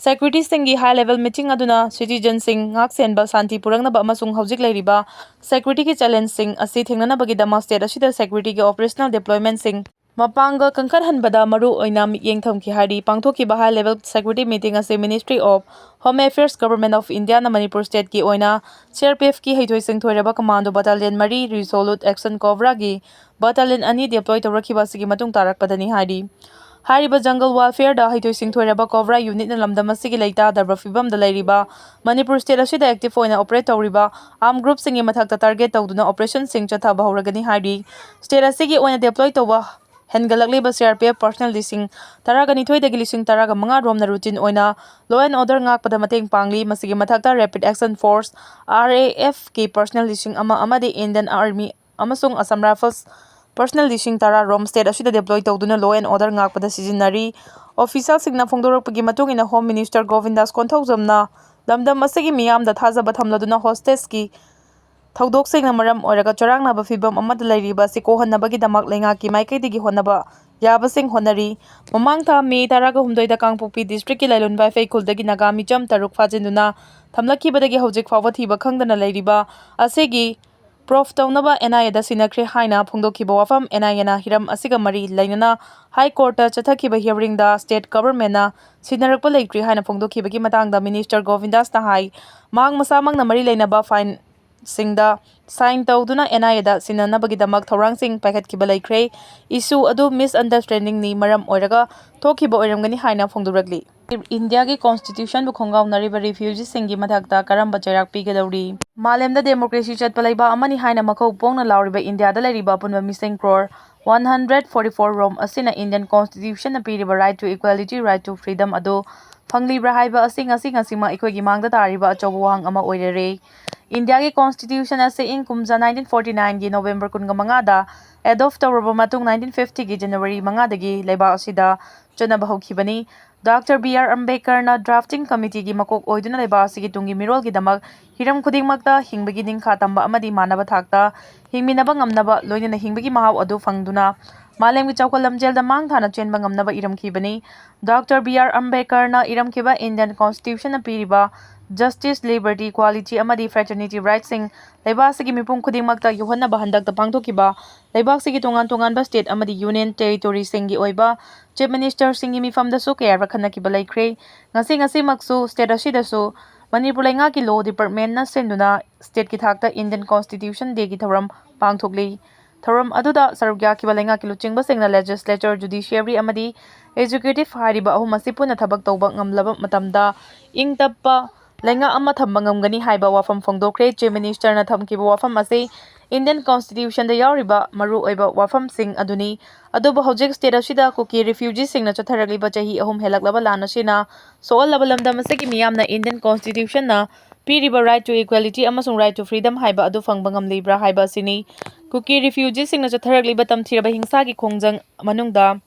ꯁꯦꯀ꯭ꯌꯨꯔꯤꯇꯤꯁꯤꯡꯒꯤ ꯍꯥꯏ ꯂꯦꯚꯦꯜ ꯃꯤꯇꯤꯡ ꯑꯗꯨꯅ ꯁꯤꯇꯤꯖꯟꯁꯤꯡ ꯉꯥꯛ ꯁꯦꯟꯕ, ꯁꯥꯟꯇꯤ ꯄꯨꯔꯛꯅꯕ ꯑꯃꯁꯨꯡ ꯍꯧꯖꯤꯛ ꯂꯩꯔꯤꯕ ꯁꯦꯀ꯭ꯌꯨꯔꯤꯇꯤꯒꯤ ꯆꯦꯂꯦꯟꯖꯁꯤꯡ ꯑꯁꯤ ꯊꯦꯡꯅꯅꯕꯒꯤꯗꯃꯛ ꯁ꯭ꯇꯦꯠ ꯑꯁꯤꯗ ꯁꯦꯀ꯭ꯌꯨꯔꯤꯇꯤꯒꯤ ꯑꯣꯄꯔꯦꯁꯅꯦꯜ ꯗꯤꯄ꯭ꯂꯣꯏꯃꯦꯟꯠꯁꯤꯡ ꯃꯄꯥꯡꯒꯜ ꯀꯟꯈꯠꯍꯟꯕꯗ ꯃꯔꯨ ꯑꯣꯏꯅ ꯃꯤꯠꯌꯦꯡ ꯊꯝꯈꯤ ꯍꯥꯏꯔꯤ꯫ ꯄꯥꯡꯊꯣꯛꯈꯤꯕ High Level Security Meeting ꯑꯁꯤ Ministry of Home Affairs, Government of Indiaꯅ Manipur Stateꯀꯤ ꯑꯣꯏꯅ C R P Fꯀꯤ ꯍꯩꯊꯣꯏ ꯁꯤꯡꯊꯣꯏꯔꯕ Commando Battalion ꯃꯔꯤ, Resolute Action Cobraꯒꯤ Battalion ꯑꯅꯤ deploy ꯇꯧꯔꯛꯈꯤꯕ ꯑꯁꯤꯒꯤ ꯃꯇꯨꯡ ꯇꯥꯔꯛꯄꯗꯅꯤ ꯍꯥꯏꯔꯤ꯫ ꯍꯥꯏꯔꯤꯕ Jungle Warfareꯗ ꯍꯩꯊꯣꯏ ꯁꯤꯡꯊꯣꯏꯔꯕ Cobra Unitꯅ ꯂꯝꯗꯝ ꯑꯁꯤꯒꯤ ꯂꯩꯇꯥꯗꯕ ꯐꯤꯕꯝꯗ ꯂꯩꯔꯤꯕ ꯃꯅꯤꯄꯨꯔ State ꯑꯁꯤꯗ active ꯑꯣꯏꯅ operate ꯇꯧꯔꯤꯕ armed groupꯁꯤꯡꯒꯤ ꯃꯊꯛꯇ target ꯇꯧꯗꯨꯅ operationꯁꯤꯡ ꯆꯠꯊꯕ ꯍꯧꯔꯒꯅꯤ ꯍꯥꯏꯔꯤ꯫ State ꯑꯁꯤꯒꯤ ꯑꯣꯏꯅ deploy ꯇꯧꯕ ꯍꯦꯟꯒꯠꯂꯛꯂꯤꯕ C R P F personnel ꯂꯤꯁꯤꯡ ꯇꯔꯥꯒ ꯅꯤꯊꯣꯏꯗꯒꯤ ꯂꯤꯁꯤꯡ ꯇꯔꯥꯒ ꯃꯉꯥ ꯔꯣꯝꯅ routine ꯑꯣꯏꯅ law and order ꯉꯥꯛꯄꯗ ꯃꯇꯦꯡ ꯄꯥꯡꯂꯤ꯫ ꯃꯁꯤꯒꯤ ꯃꯊꯛꯇ Rapid Action Force, R A Fꯀꯤ personnel ꯂꯤꯁꯤꯡ ꯑꯃ ꯑꯃꯗꯤ Indian Army ꯑꯃꯁꯨꯡ Assam Rifles personnel ꯂꯤꯁꯤꯡ ꯇꯔꯥ ꯔꯣꯝ state ꯑꯁꯤꯗ deploy ꯇꯧꯗꯨꯅ law and order ꯉꯥꯛꯄꯗ ꯁꯤꯖꯤꯟꯅꯔꯤ꯫ Officialꯁꯤꯡꯅ ꯐꯣꯡꯗꯣꯔꯛꯄꯒꯤ ꯃꯇꯨꯡ ꯏꯟꯅ, Home Minister ꯒꯣꯕꯤꯟꯗꯥꯁ ꯀꯣꯟꯊꯧꯖꯝꯅ ꯂꯝꯗꯝ ꯑꯁꯤꯒꯤ ꯃꯤꯌꯥꯝꯗ ꯊꯥꯖꯕ ꯊꯝꯂꯗꯨꯅ hostageꯀꯤ ꯊꯧꯗꯣꯛꯁꯤꯡꯅ ꯃꯔꯝ ꯑꯣꯏꯔꯒ ꯆꯔꯥꯡꯅꯕ ꯐꯤꯚꯝ ꯑꯃꯗ ꯂꯩꯔꯤꯕ ꯑꯁꯤ ꯀꯣꯛꯍꯟꯅꯕꯒꯤꯗꯃꯛ ꯂꯩꯉꯥꯛꯀꯤ ꯃꯥꯏꯀꯩꯗꯒꯤ ꯍꯣꯠꯅꯕ ꯌꯥꯕꯁꯤꯡ ꯍꯣꯠꯅꯔꯤ꯫ ꯃꯃꯥꯡ ꯊꯥ ꯃꯦ ꯇꯔꯥꯒ ꯍꯨꯝꯗꯣꯏꯗ ꯀꯥꯡꯄꯣꯛꯄꯤ districtꯀꯤ ꯂꯥꯏꯂꯣꯟꯕꯥꯏ ꯐꯩꯈꯨꯜꯗꯒꯤ ꯅꯥꯒꯥ ꯃꯤꯆꯝ ꯇꯔꯨꯛ ꯐꯥꯖꯤꯟꯗꯨꯅ ꯊꯝꯂꯛꯈꯤꯕꯗꯒꯤ ꯍꯧꯖꯤꯛ ꯐꯥꯎꯕ ꯊꯤꯕ ꯈꯪꯗꯅ ꯂꯩꯔꯤꯕ ꯑꯁꯤꯒꯤ proof ꯇꯧꯅꯕ N I Aꯗ ꯁꯤꯟꯅꯈ꯭ꯔꯦ ꯍꯥꯏꯅ ꯐꯣꯡꯗꯣꯛꯈꯤꯕ ꯋꯥꯐꯝ, N I Aꯅ ꯍꯤꯔꯝ ꯑꯁꯤꯒ ꯃꯔꯤ ꯂꯩꯅꯅ High Courtꯇ ꯆꯠꯊꯈꯤꯕ hearingꯗ state governmentꯅ ꯁꯤꯟꯅꯔꯛꯄ ꯂꯩꯇ꯭ꯔꯤ ꯍꯥꯏꯅ ꯐꯣꯡꯗꯣꯛꯈꯤꯕꯒꯤ ꯃꯇꯥꯡꯗ Minister ꯒꯣꯕꯤꯟꯗꯥꯁꯅ ꯍꯥꯏ, ꯃꯍꯥꯛ ꯃꯁꯥꯃꯛꯅ ꯃꯔꯤ ꯂꯩꯅꯕ fileꯁꯤꯡꯗ sign ꯇꯧꯗꯨꯅ N I Aꯗ ꯁꯤꯟꯅꯅꯕꯒꯤꯗꯃꯛ ꯊꯧꯔꯥꯡꯁꯤꯡ ꯄꯥꯏꯈꯠꯈꯤꯕ ꯂꯩꯈ꯭ꯔꯦ꯫ Issue ꯑꯗꯨ misunderstandingꯅꯤ ꯃꯔꯝ ꯑꯣꯏꯔꯒ ꯊꯣꯛꯈꯤꯕ ꯑꯣꯏꯔꯝꯒꯅꯤ ꯍꯥꯏꯅ ꯐꯣꯡꯗꯣꯔꯛꯂꯤ꯫ ꯏꯟꯗꯤꯌꯥꯒꯤ constitutionꯕꯨ ꯈꯣꯡꯒꯥꯎꯅꯔꯤꯕ refugeeꯁꯤꯡꯒꯤ ꯃꯊꯛꯇ ꯀꯔꯝꯕ ꯆꯩꯔꯥꯛ ꯄꯤꯒꯗꯧꯔꯤ? ꯃꯥꯂꯦꯝꯗ democracy ꯆꯠꯄ ꯂꯩꯕꯥꯛ ꯑꯃꯅꯤ ꯍꯥꯏꯅ ꯃꯈꯧ ꯄꯣꯡꯅ ꯂꯥꯎꯔꯤꯕ ꯏꯟꯗꯤꯌꯥꯗ ꯂꯩꯔꯤꯕ ꯑꯄꯨꯟꯕ ꯃꯤꯁꯤꯡ crore one hundred forty four ꯔꯣꯝ ꯑꯁꯤꯅ Indian constitutionꯅ ꯄꯤꯔꯤꯕ right to equality, right to freedom ꯑꯗꯨ ꯐꯪꯂꯤꯕ꯭ꯔꯥ ꯍꯥꯏꯕ ꯑꯁꯤ ꯉꯁꯤ ꯉꯁꯤꯃꯛ ꯑꯩꯈꯣꯏꯒꯤ ꯃꯥꯡꯗ ꯇꯥꯔꯤꯕ ꯑꯆꯧꯕ ꯋꯥꯍꯪ ꯑꯃ ꯑꯣꯏꯔꯔꯦ꯫ ꯏꯟꯗꯤꯌꯥꯒꯤ constitution ꯑꯁꯤ ꯏꯪ ꯀꯨꯝꯖꯥ nineteen forty nineꯒꯤ November ꯀꯨꯟꯃꯉꯥꯗ adopt ꯇꯧꯔꯕ ꯃꯇꯨꯡ, nineteen fiftyꯒꯤ January ꯃꯉꯥꯗꯒꯤ ꯂꯩꯕꯥꯛ ꯑꯁꯤꯗ ꯆꯠꯅꯕ ꯍꯧꯈꯤꯕꯅꯤ꯫ Doctor B R ꯑꯝꯕꯦꯗꯀꯔꯅ drafting committeeꯒꯤ ꯃꯀꯣꯛ ꯑꯣꯏꯗꯨꯅ ꯂꯩꯕꯥꯛ ꯑꯁꯤꯒꯤ ꯇꯨꯡꯒꯤ ꯃꯤꯔꯣꯜꯒꯤꯗꯃꯛ ꯍꯤꯔꯝ ꯈꯨꯗꯤꯡꯃꯛꯇ ꯍꯤꯡꯕꯒꯤ ꯅꯤꯡꯈꯥ ꯇꯝꯕ ꯑꯃꯗꯤ ꯃꯥꯟꯅꯕ ꯊꯥꯛꯇ ꯍꯤꯡꯃꯤꯟꯅꯕ ꯉꯝꯅꯕ, ꯂꯣꯏꯅꯅ ꯍꯤꯡꯕꯒꯤ ꯃꯍꯥꯎ ꯑꯗꯨ ꯐꯪꯗꯨꯅ ꯃꯥꯂꯦꯝꯒꯤ ꯆꯥꯎꯈꯠ ꯂꯝꯖꯦꯜꯗ ꯃꯥꯡ ꯊꯥꯅ ꯆꯦꯟꯕ ꯉꯝꯅꯕ ꯏꯔꯝꯈꯤꯕꯅꯤ꯫ Doctor B R ꯑꯝꯕꯦꯗꯀꯔꯅ ꯏꯔꯝꯈꯤꯕ Indian constitutionꯅ ꯄꯤꯔꯤꯕ Justice, Liberty, Equality ꯑꯃꯗꯤ Fraternity Rightsꯁꯤꯡ ꯂꯩꯕꯥꯛ ꯑꯁꯤꯒꯤ ꯃꯤꯄꯨꯝ ꯈꯨꯗꯤꯡꯃꯛꯇ ꯌꯧꯍꯟꯅꯕ ꯍꯟꯗꯛꯇ ꯄꯥꯡꯊꯣꯛꯈꯤꯕ ꯂꯩꯕꯥꯛ ꯑꯁꯤꯒꯤ ꯇꯣꯉꯥꯟ ꯇꯣꯉꯥꯟꯕ state ꯑꯃꯗꯤ union territoryꯁꯤꯡꯒꯤ ꯑꯣꯏꯕ Chief Ministerꯁꯤꯡꯒꯤ ꯃꯤꯐꯝꯗꯁꯨ ꯀꯌꯥꯔꯛ ꯈꯟꯅꯈꯤꯕ ꯂꯩꯈ꯭ꯔꯦ꯫ ꯉꯁꯤ ꯉꯁꯤꯃꯛꯁꯨ state ꯑꯁꯤꯗꯁꯨ ꯃꯅꯤꯄꯨꯔ ꯂꯩꯉꯥꯛꯀꯤ law departmentꯅ ꯁꯤꯟꯗꯨꯅ stateꯀꯤ ꯊꯥꯛꯇ Indian Constitution Dayꯒꯤ ꯊꯧꯔꯝ ꯄꯥꯡꯊꯣꯛꯂꯤ꯫ ꯊꯧꯔꯝ ꯑꯗꯨꯗ ꯁꯔꯨꯛ ꯌꯥꯈꯤꯕ ꯂꯩꯉꯥꯛꯀꯤ ꯂꯨꯆꯤꯡꯕꯁꯤꯡꯅ legislature, judiciary ꯑꯃꯗꯤ executive ꯍꯥꯏꯔꯤꯕ ꯑꯍꯨꯝ ꯑꯁꯤ ꯄꯨꯟꯅ ꯊꯕꯛ ꯇꯧꯕ ꯉꯝꯂꯕ ꯃꯇꯝꯗ ꯏꯪ ꯇꯞꯄ ꯂꯩꯉꯥꯛ ꯑꯃ ꯊꯝꯕ ꯉꯝꯒꯅꯤ ꯍꯥꯏꯕ ꯋꯥꯐꯝ ꯐꯣꯡꯗꯣꯛꯈ꯭ꯔꯦ꯫ Chief Ministerꯅ ꯊꯝꯈꯤꯕ ꯋꯥꯐꯝ ꯑꯁꯤ Indian Constitutionꯗ ꯌꯥꯎꯔꯤꯕ ꯃꯔꯨꯑꯣꯏꯕ ꯋꯥꯐꯝꯁꯤꯡ ꯑꯗꯨꯅꯤ꯫ ꯑꯗꯨꯕꯨ ꯍꯧꯖꯤꯛ state ꯑꯁꯤꯗ ꯀꯨꯀꯤ refugeeꯁꯤꯡꯅ ꯆꯠꯊꯔꯛꯂꯤꯕ ꯆꯍꯤ ꯑꯍꯨꯝ ꯍꯦꯜꯂꯛꯂꯕ ꯂꯥꯟ ꯑꯁꯤꯅ ꯁꯣꯛꯍꯜꯂꯕ ꯂꯝꯗꯝ ꯑꯁꯤꯒꯤ ꯃꯤꯌꯥꯝꯅ Indian Constitutionꯅ ꯄꯤꯔꯤꯕ right to equality ꯑꯃꯁꯨꯡ right to freedom ꯍꯥꯏꯕ ꯑꯗꯨ ꯐꯪꯕ ꯉꯝꯂꯤꯕ꯭ꯔꯥ ꯍꯥꯏꯕ ꯑꯁꯤꯅꯤ꯫ ꯀꯨꯀꯤ refugeeꯁꯤꯡꯅ ꯆꯠꯊꯔꯛꯂꯤꯕ ꯇꯝꯊꯤꯔꯕ ꯍꯤꯡꯁꯥꯒꯤ ꯈꯣꯡꯖꯪ ꯃꯅꯨꯡꯗ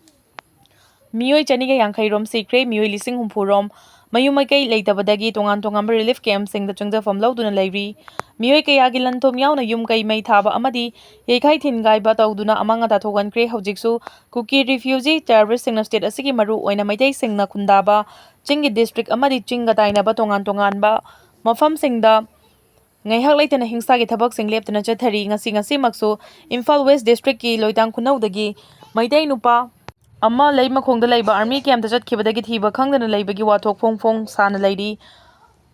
ꯃꯤꯑꯣꯏ ꯆꯅꯤꯒ ꯌꯥꯡꯈꯩ ꯔꯣꯝ ꯁꯤꯈ꯭ꯔꯦ, ꯃꯤꯑꯣꯏ ꯂꯤꯁꯤꯡ ꯍꯨꯝꯐꯨ ꯔꯣꯝ ꯃꯌꯨꯝ ꯃꯀꯩ ꯂꯩꯇꯕꯗꯒꯤ ꯇꯣꯉꯥꯟ ꯇꯣꯉꯥꯟꯕ relief campꯁꯤꯡꯗ ꯆꯪꯖꯐꯝ ꯂꯧꯗꯨꯅ ꯂꯩꯔꯤ꯫ ꯃꯤꯑꯣꯏ ꯀꯌꯥꯒꯤ ꯂꯟ ꯊꯨꯝ ꯌꯥꯎꯅ ꯌꯨꯝ ꯀꯩ ꯃꯩ ꯊꯥꯕ ꯑꯃꯗꯤ ꯌꯩꯈꯥꯏ ꯊꯤꯟꯒꯥꯏꯕ ꯇꯧꯗꯨꯅ ꯑꯃꯥꯡ ꯑꯇꯥ ꯊꯣꯛꯍꯟꯈ꯭ꯔꯦ꯫ ꯍꯧꯖꯤꯛꯁꯨ ꯀꯨꯀꯤ refugee terroristꯁꯤꯡꯅ state ꯑꯁꯤꯒꯤ ꯃꯔꯨ ꯑꯣꯏꯅ ꯃꯩꯇꯩꯁꯤꯡꯅ ꯈꯨꯟꯗꯥꯕ ꯆꯤꯡꯒꯤ district ꯑꯃꯗꯤ ꯆꯤꯡꯒ ꯇꯥꯏꯅꯕ ꯇꯣꯉꯥꯟ ꯇꯣꯉꯥꯟꯕ ꯃꯐꯝꯁꯤꯡꯗ ꯉꯥꯏꯍꯥꯛ ꯂꯩꯇꯅ ꯍꯤꯡꯁꯥꯒꯤ ꯊꯕꯛꯁꯤꯡ ꯂꯦꯞꯇꯅ ꯆꯠꯊꯔꯤ꯫ ꯉꯁꯤ ꯉꯁꯤꯃꯛꯁꯨ ꯏꯝꯐꯥꯜ West districtꯀꯤ ꯂꯣꯏꯇꯥꯡ ꯈꯨꯅꯧꯗꯒꯤ ꯃꯩꯇꯩ ꯅꯨꯄꯥ ꯑꯃ ꯂꯩꯃꯈꯣꯡꯗ ꯂꯩꯕ army campꯇ ꯆꯠꯈꯤꯕꯗꯒꯤ ꯊꯤꯕ ꯈꯪꯗꯅ ꯂꯩꯕꯒꯤ ꯋꯥꯊꯣꯛ ꯐꯣꯡ ꯐꯣꯡ ꯁꯥꯅ ꯂꯩꯔꯤ꯫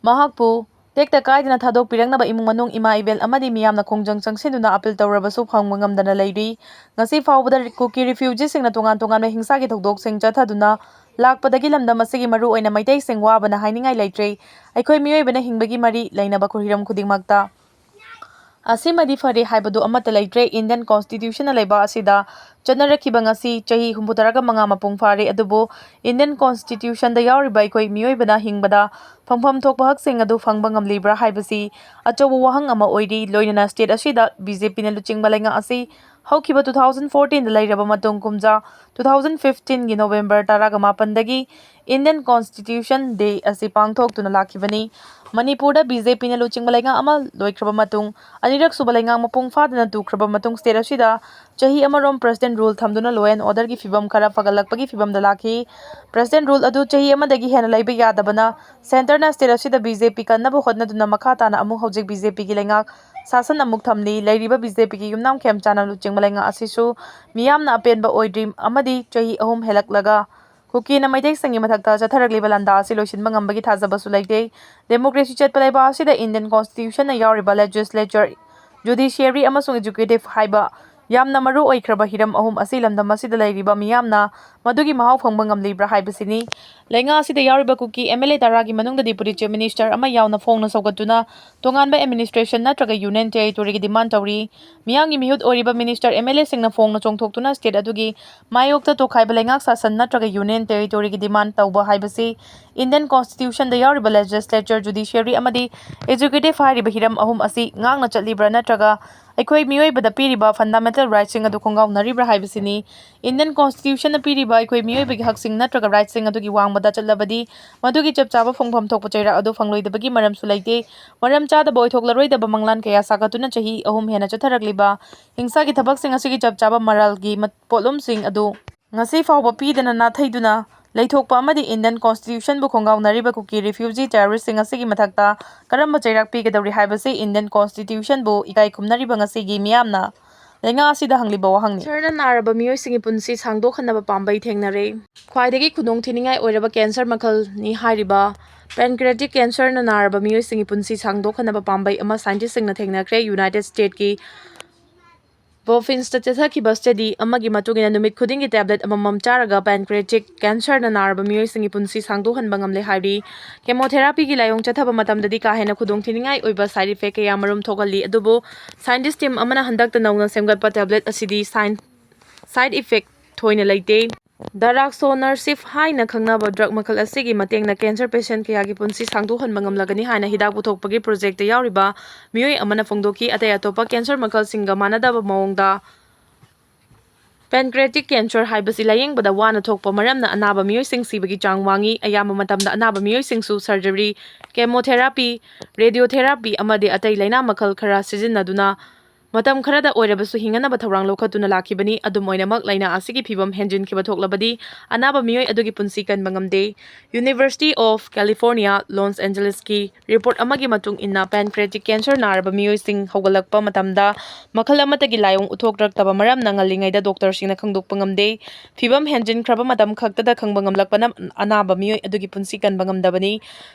ꯃꯍꯥꯛꯄꯨ ꯇꯦꯛꯇ ꯀꯥꯏꯗꯅ ꯊꯥꯗꯣꯛꯄꯤꯔꯛꯅꯕ ꯏꯃꯨꯡ ꯃꯅꯨꯡ, ꯏꯃꯥ ꯏꯕꯦꯜ ꯑꯃꯗꯤ ꯃꯤꯌꯥꯝꯅ ꯈꯣꯡꯖꯪ ꯆꯪꯁꯤꯟꯗꯨꯅ appeal ꯇꯧꯔꯕꯁꯨ ꯐꯪꯕ ꯉꯝꯗꯅ ꯂꯩꯔꯤ꯫ ꯉꯁꯤ ꯐꯥꯎꯕꯗ ꯀꯨꯀꯤ refugeeꯁꯤꯡꯅ ꯇꯣꯉꯥꯟ ꯇꯣꯉꯥꯟꯕ ꯍꯤꯡꯁꯥꯒꯤ ꯊꯧꯗꯣꯛꯁꯤꯡ ꯆꯠꯊꯗꯨꯅ ꯂꯥꯛꯄꯗꯒꯤ ꯂꯝꯗꯝ ꯑꯁꯤꯒꯤ ꯃꯔꯨ ꯑꯣꯏꯅ ꯃꯩꯇꯩꯁꯤꯡ ꯋꯥꯕꯅ ꯍꯥꯏꯅꯤꯡꯉꯥꯏ ꯂꯩꯇ꯭ꯔꯦ꯫ ꯑꯩꯈꯣꯏ ꯃꯤꯑꯣꯏꯕꯅ ꯍꯤꯡꯕꯒꯤ ꯃꯔꯤ ꯂꯩꯅꯕ ꯍꯤꯔꯝ ꯈꯨꯗꯤꯡꯃꯛꯇ ꯑꯁꯤꯃꯗꯤ ꯐꯔꯦ ꯍꯥꯏꯕꯗꯨ ꯑꯃꯠꯇ ꯂꯩꯇ꯭ꯔꯦ꯫ Indian Constitutionꯅ ꯂꯩꯕꯥꯛ ꯑꯁꯤꯗ ꯆꯠꯅꯔꯛꯈꯤꯕ ꯉꯁꯤ ꯆꯍꯤ ꯍꯨꯝꯐꯨ ꯇꯔꯥꯒ ꯃꯉꯥ ꯃꯄꯨꯡ ꯐꯥꯔꯦ, ꯑꯗꯨꯕꯨ Indian Constitutionꯗ ꯌꯥꯎꯔꯤꯕ ꯑꯩꯈꯣꯏ ꯃꯤꯑꯣꯏꯕꯅ ꯍꯤꯡꯕꯗ ꯐꯪꯐꯝ ꯊꯣꯛꯄ ꯍꯛꯁꯤꯡ ꯑꯗꯨ ꯐꯪꯕ ꯉꯝꯂꯤꯕ꯭ꯔꯥ ꯍꯥꯏꯕꯁꯤ ꯑꯆꯧꯕ ꯋꯥꯍꯪ ꯑꯃ ꯑꯣꯏꯔꯤ꯫ ꯂꯣꯏꯅꯅ state ꯑꯁꯤꯗ BJPꯅ ꯂꯨꯆꯤꯡꯕ ꯂꯩꯉꯥꯛ ꯑꯁꯤ ꯍꯧꯈꯤꯕ two thousand fourteen ꯗ ꯂꯩꯔꯕ ꯃꯇꯨꯡ ꯀꯨꯝꯖꯥ two thousand fifteen ꯒꯤ November ꯇꯔꯥꯒ ꯃꯥꯄꯟꯗꯒꯤ Indian Constitution Day ꯑꯁꯤ ꯄꯥꯡꯊꯣꯛꯇꯨꯅ ꯂꯥꯛꯈꯤꯕꯅꯤ꯫ ꯃꯅꯤꯄꯨꯔꯗ BJP ꯅ ꯂꯨꯆꯤꯡꯕ ꯂꯩꯉꯥꯛ ꯑꯃ ꯂꯣꯏꯈ꯭ꯔꯕ ꯃꯇꯨꯡ, ꯑꯅꯤꯔꯛ ꯁꯨꯕ ꯂꯩꯉꯥꯛ ꯃꯄꯨꯡ ꯐꯥꯗꯅ ꯇꯨꯈ꯭ꯔꯕ ꯃꯇꯨꯡ state ꯑꯁꯤꯗ ꯆꯍꯤ ꯑꯃꯔꯣꯝ President Rule ꯊꯝꯗꯨꯅ law and order ꯒꯤ ꯐꯤꯕꯝ ꯈꯔ ꯐꯒꯠꯂꯛꯄꯒꯤ ꯐꯤꯕꯝꯗ ꯂꯥꯛꯈꯤ꯫ President Rule ꯑꯗꯨ ꯆꯍꯤ ꯑꯃꯗꯒꯤ ꯍꯦꯟꯅ ꯂꯩꯕ ꯌꯥꯗꯕꯅ centre ꯅ state ꯑꯁꯤꯗ BJP ꯀꯟꯅꯕ ꯍꯣꯠꯅꯗꯨꯅ ꯃꯈꯥ ꯇꯥꯅ ꯑꯃꯨꯛ ꯍꯧꯖꯤꯛ BJP ꯒꯤ ꯂꯩꯉꯥꯛ ꯁꯥꯁꯟ ꯑꯃꯨꯛ ꯊꯝꯂꯤ꯫ ꯂꯩꯔꯤꯕ BJP ꯒꯤ ꯌꯨꯝꯅꯥꯝ ꯈꯦꯝꯆꯥꯟꯅ ꯂꯨꯆꯤꯡꯕ ꯂꯩꯉꯥꯛ ꯑꯁꯤꯁꯨ ꯃꯤꯌꯥꯝꯅ ꯑꯄꯦꯟꯕ ꯑꯣꯏꯗ꯭ꯔꯤ ꯑꯃꯗꯤ ꯆꯍꯤ ꯑꯍꯨꯝ ꯍꯦꯜꯂꯛꯂꯒ ꯀꯨꯀꯤꯅ ꯃꯩꯇꯩꯁꯤꯡꯒꯤ ꯃꯊꯛꯇ ꯆꯠꯊꯔꯛꯂꯤꯕ ꯂꯥꯟꯗꯥ ꯑꯁꯤ ꯂꯣꯏꯁꯤꯟꯕ ꯉꯝꯕꯒꯤ ꯊꯥꯖꯕꯁꯨ ꯂꯩꯇꯦ꯫ Democracy ꯆꯠꯄ ꯂꯩꯕꯥꯛ ꯑꯁꯤꯗ Indian Constitution ꯅ ꯌꯥꯎꯔꯤꯕ legislature, judiciary ꯑꯃꯁꯨꯡ executive ꯍꯥꯏꯕ ꯌꯥꯝꯅ ꯃꯔꯨ ꯑꯣꯏꯈ꯭ꯔꯕ ꯍꯤꯔꯝ ꯑꯍꯨꯝ ꯑꯁꯤ ꯂꯝꯗꯝ ꯑꯁꯤꯗ ꯂꯩꯔꯤꯕ ꯃꯤꯌꯥꯝꯅ ꯃꯗꯨꯒꯤ ꯃꯍꯥꯎ ꯐꯪꯕ ꯉꯝꯂꯤꯕ꯭ꯔꯥ ꯍꯥꯏꯕꯁꯤꯅꯤ꯫ ꯂꯩꯉꯥꯛ ꯑꯁꯤꯗ ꯌꯥꯎꯔꯤꯕ ꯀꯨꯀꯤ MLA ꯇꯔꯥꯒꯤ ꯃꯅꯨꯡꯗ Deputy Chief Minister ꯑꯃ ꯌꯥꯎꯅ ꯐꯣꯡꯅ ꯁꯧꯒꯠꯇꯨꯅ ꯇꯣꯉꯥꯟꯕ administration ꯅꯠꯇ꯭ꯔꯒ union territory ꯒꯤ demand ꯇꯧꯔꯤ꯫ ꯃꯤꯌꯥꯝꯒꯤ ꯃꯤꯍꯨꯠ ꯑꯣꯏꯔꯤꯕ minister, MLA ꯁꯤꯡꯅ ꯐꯣꯡꯅ ꯆꯣꯡꯊꯣꯛꯇꯨꯅ state ꯑꯗꯨꯒꯤ ꯃꯥꯌꯣꯛꯇ ꯇꯣꯈꯥꯏꯕ ꯂꯩꯉꯥꯛ ꯁꯥꯁꯟ ꯅꯠꯇ꯭ꯔꯒ union territory ꯒꯤ demand ꯇꯧꯕ ꯍꯥꯏꯕꯁꯤ Indian Constitution ꯗ ꯌꯥꯎꯔꯤꯕ legislature, judiciary ꯑꯃꯗꯤ executive ꯍꯥꯏꯔꯤꯕ ꯍꯤꯔꯝ ꯑꯍꯨꯝ ꯑꯁꯤ ꯉꯥꯛꯅ ꯆꯠꯂꯤꯕ꯭ꯔꯥ ꯅꯠꯇ꯭ꯔꯒ ꯑꯩꯈꯣꯏ ꯃꯤꯑꯣꯏꯕꯗ ꯄꯤꯔꯤꯕ fundamental right ꯁꯤꯡ ꯑꯗꯨ ꯈꯣꯡꯒꯥꯎꯅꯔꯤꯕ꯭ꯔꯥ ꯍꯥꯏꯕꯁꯤꯅꯤ꯫ Indian Constitution ꯅ ꯄꯤꯔꯤꯕ ꯑꯩꯈꯣꯏ ꯃꯤꯑꯣꯏꯕꯒꯤ ꯍꯛꯁꯤꯡ ꯅꯠꯇ꯭ꯔꯒ right ꯁꯤꯡ ꯑꯗꯨꯒꯤ ꯋꯥꯡꯃꯗ ꯆꯠꯂꯕꯗꯤ ꯃꯗꯨꯒꯤ ꯆꯞ ꯆꯥꯕ ꯐꯪꯐꯝ ꯊꯣꯛꯄ ꯆꯩꯔꯥꯛ ꯑꯗꯨ ꯐꯪꯂꯣꯏꯗꯕꯒꯤ ꯃꯔꯝꯁꯨ ꯂꯩꯇꯦ꯫ ꯃꯔꯝ ꯆꯥꯗꯕ ꯑꯣꯏꯊꯣꯛꯂꯔꯣꯏꯗꯕ ꯃꯪꯂꯥꯟ ꯀꯌꯥ ꯁꯥꯒꯠꯇꯨꯅ ꯆꯍꯤ ꯑꯍꯨꯝ ꯍꯦꯟꯅ ꯆꯠꯊꯔꯛꯂꯤꯕ ꯍꯤꯡꯁꯥꯒꯤ ꯊꯕꯛꯁꯤꯡ ꯑꯁꯤꯒꯤ ꯆꯞ ꯆꯥꯕ ꯃꯔꯥꯜꯒꯤ ꯃꯠ-, ꯄꯣꯠꯂꯨꯝꯁꯤꯡ ꯑꯗꯨ ꯉꯁꯤ ꯐꯥꯎꯕ ꯄꯤꯗꯅ ꯅꯥꯊꯩꯗꯨꯅ ꯂꯩꯊꯣꯛꯄ ꯑꯃꯗꯤ Indian Constitution ꯕꯨ ꯈꯣꯡꯒꯥꯎꯅꯔꯤꯕ ꯀꯨꯀꯤ refugee terrorist ꯁꯤꯡ ꯑꯁꯤꯒꯤ ꯃꯊꯛꯇ ꯀꯔꯝꯕ ꯆꯩꯔꯥꯛ ꯄꯤꯒꯗꯧꯔꯤ ꯍꯥꯏꯕꯁꯤ Indian Constitution ꯕꯨ ꯏꯀꯥꯏ ꯈꯨꯝꯅꯔꯤꯕ ꯉꯁꯤꯒꯤ ꯃꯤꯌꯥꯝꯅ ꯂꯩꯉꯥꯛ ꯑꯁꯤꯗ ꯍꯪꯂꯤꯕ ꯋꯥꯍꯪꯅꯤ꯫ ꯀꯦꯟꯁꯔꯅ ꯅꯥꯔꯕ ꯃꯤꯑꯣꯏꯁꯤꯡꯒꯤ ꯄꯨꯟꯁꯤ ꯁꯥꯡꯗꯣꯛꯍꯟꯅꯕ ꯄꯥꯝꯕꯩ ꯊꯦꯡꯅꯔꯦ꯫ ꯈ꯭ꯋꯥꯏꯗꯒꯤ ꯈꯨꯗꯣꯡꯊꯤꯅꯤꯡꯉꯥꯏ ꯑꯣꯏꯔꯕ cancer ꯃꯈꯜꯅꯤ ꯍꯥꯏꯔꯤꯕ pancreatic cancer ꯅ ꯅꯥꯔꯕ ꯃꯤꯑꯣꯏꯁꯤꯡꯒꯤ ꯄꯨꯟꯁꯤ ꯁꯥꯡꯗꯣꯛꯍꯟꯅꯕ ꯄꯥꯝꯕꯩ ꯑꯃ scientist ꯁꯤꯡꯅ ꯊꯦꯡꯅꯈ꯭ꯔꯦ꯫ United States ꯀꯤ Boffins ꯇ ꯆꯠꯊꯈꯤꯕ study ꯑꯃꯒꯤ ꯃꯇꯨꯡ ꯏꯟꯅ ꯅꯨꯃꯤꯠ ꯈꯨꯗꯤꯡꯒꯤ tablet ꯑꯃꯃꯝ ꯆꯥꯔꯒ pancreatic cancer ꯅ ꯅꯥꯔꯕ ꯃꯤꯑꯣꯏꯁꯤꯡꯒꯤ ꯄꯨꯟꯁꯤ ꯁꯥꯡꯗꯣꯛꯍꯟꯕ ꯉꯝꯂꯦ ꯍꯥꯏꯔꯤ꯫ Chemotherapy ꯒꯤ ꯂꯥꯏꯑꯣꯡ ꯆꯠꯊꯕ ꯃꯇꯝꯗꯗꯤ ꯀꯥ ꯍꯦꯟꯅ ꯈꯨꯗꯣꯡꯊꯤꯅꯤꯡꯉꯥꯏ ꯑꯣꯏꯕ side effect ꯀꯌꯥ ꯃꯔꯨꯝ ꯊꯣꯛꯍꯜꯂꯤ, ꯑꯗꯨꯕꯨ scientist team ꯑꯃꯅ ꯍꯟꯗꯛꯇ ꯅꯧꯅ ꯁꯦꯝꯒꯠꯄ tablet ꯑꯁꯤꯗꯤ side, side effect ꯊꯣꯏꯅ ꯂꯩꯇꯦ꯫ Daraxonrasib ꯍꯥꯏꯅ ꯈꯪꯅꯕ drug ꯃꯈꯜ ꯑꯁꯤꯒꯤ ꯃꯇꯦꯡꯅ cancer patient ꯀꯌꯥꯒꯤ ꯄꯨꯟꯁꯤ ꯁꯥꯡꯗꯣꯛꯍꯟꯕ ꯉꯝꯂꯒꯅꯤ ꯍꯥꯏꯅ ꯍꯤꯗꯥꯛ ꯄꯨꯊꯣꯛꯄꯒꯤ project ꯇ ꯌꯥꯎꯔꯤꯕ ꯃꯤꯑꯣꯏ ꯑꯃꯅ ꯐꯣꯡꯗꯣꯛꯈꯤ꯫ ꯑꯇꯩ ꯑꯇꯣꯞꯄ cancer ꯃꯈꯜꯁꯤꯡꯒ ꯃꯥꯟꯅꯗꯕ ꯃꯑꯣꯡꯗ Pancreatic cancer ꯍꯥꯏꯕꯁꯤ ꯂꯥꯌꯦꯡꯕꯗ ꯋꯥꯅ ꯊꯣꯛꯄ ꯃꯔꯝꯅ ꯑꯅꯥꯕ ꯃꯤꯑꯣꯏꯁꯤꯡ ꯁꯤꯕꯒꯤ ꯆꯥꯡ ꯋꯥꯡꯏ꯫ ꯑꯌꯥꯝꯕ ꯃꯇꯝꯗ ꯑꯅꯥꯕ ꯃꯤꯑꯣꯏꯁꯤꯡꯁꯨ surgery, chemotherapy, radiotherapy ꯑꯃꯗꯤ ꯑꯇꯩ ꯂꯥꯏꯅꯥ ꯃꯈꯜ ꯈꯔ ꯁꯤꯖꯤꯟꯅꯗꯨꯅ ꯃꯇꯝ ꯈꯔꯗ ꯑꯣꯏꯔꯕꯁꯨ ꯍꯤꯡꯅꯅꯕ ꯊꯧꯔꯥꯡ ꯂꯧꯈꯠꯇꯨꯅ ꯂꯥꯛꯈꯤꯕꯅꯤ꯫ ꯑꯗꯨꯝ ꯑꯣꯏꯅꯃꯛ, ꯂꯥꯏꯅꯥ ꯑꯁꯤꯒꯤ ꯐꯤꯚꯝ ꯍꯦꯟꯖꯤꯟꯈꯤꯕ ꯊꯣꯛꯂꯕꯗꯤ ꯑꯅꯥꯕ ꯃꯤꯑꯣꯏ ꯑꯗꯨꯒꯤ ꯄꯨꯟꯁꯤ ꯀꯟꯕ ꯉꯝꯗꯦ꯫ University of California, Los Angelesꯀꯤ report ꯑꯃꯒꯤ ꯃꯇꯨꯡ ꯏꯟꯅ, pancreatic cancer ꯅꯥꯔꯕ ꯃꯤꯑꯣꯏꯁꯤꯡ ꯍꯧꯒꯠꯂꯛꯄ ꯃꯇꯝꯗ ꯃꯈꯜ ꯑꯃꯠꯇꯒꯤ ꯂꯥꯏꯑꯣꯡ ꯎꯠꯊꯣꯛꯇ꯭ꯔꯛꯇꯕ ꯃꯔꯝꯅ ꯉꯜꯂꯤꯉꯩꯗ doctorꯁꯤꯡꯅ ꯈꯪꯗꯣꯛꯄ ꯉꯝꯗꯦ꯫ ꯐꯤꯚꯝ ꯍꯦꯟꯖꯤꯟꯈ꯭ꯔꯕ ꯃꯇꯝ ꯈꯛꯇꯗ ꯈꯪꯕ ꯉꯝꯂꯛꯄꯅ ꯑꯅꯥꯕ ꯃꯤꯑꯣꯏ ꯑꯗꯨꯒꯤ ꯄꯨꯟꯁꯤ ꯀꯟꯕ ꯉꯝꯗꯕꯅꯤ꯫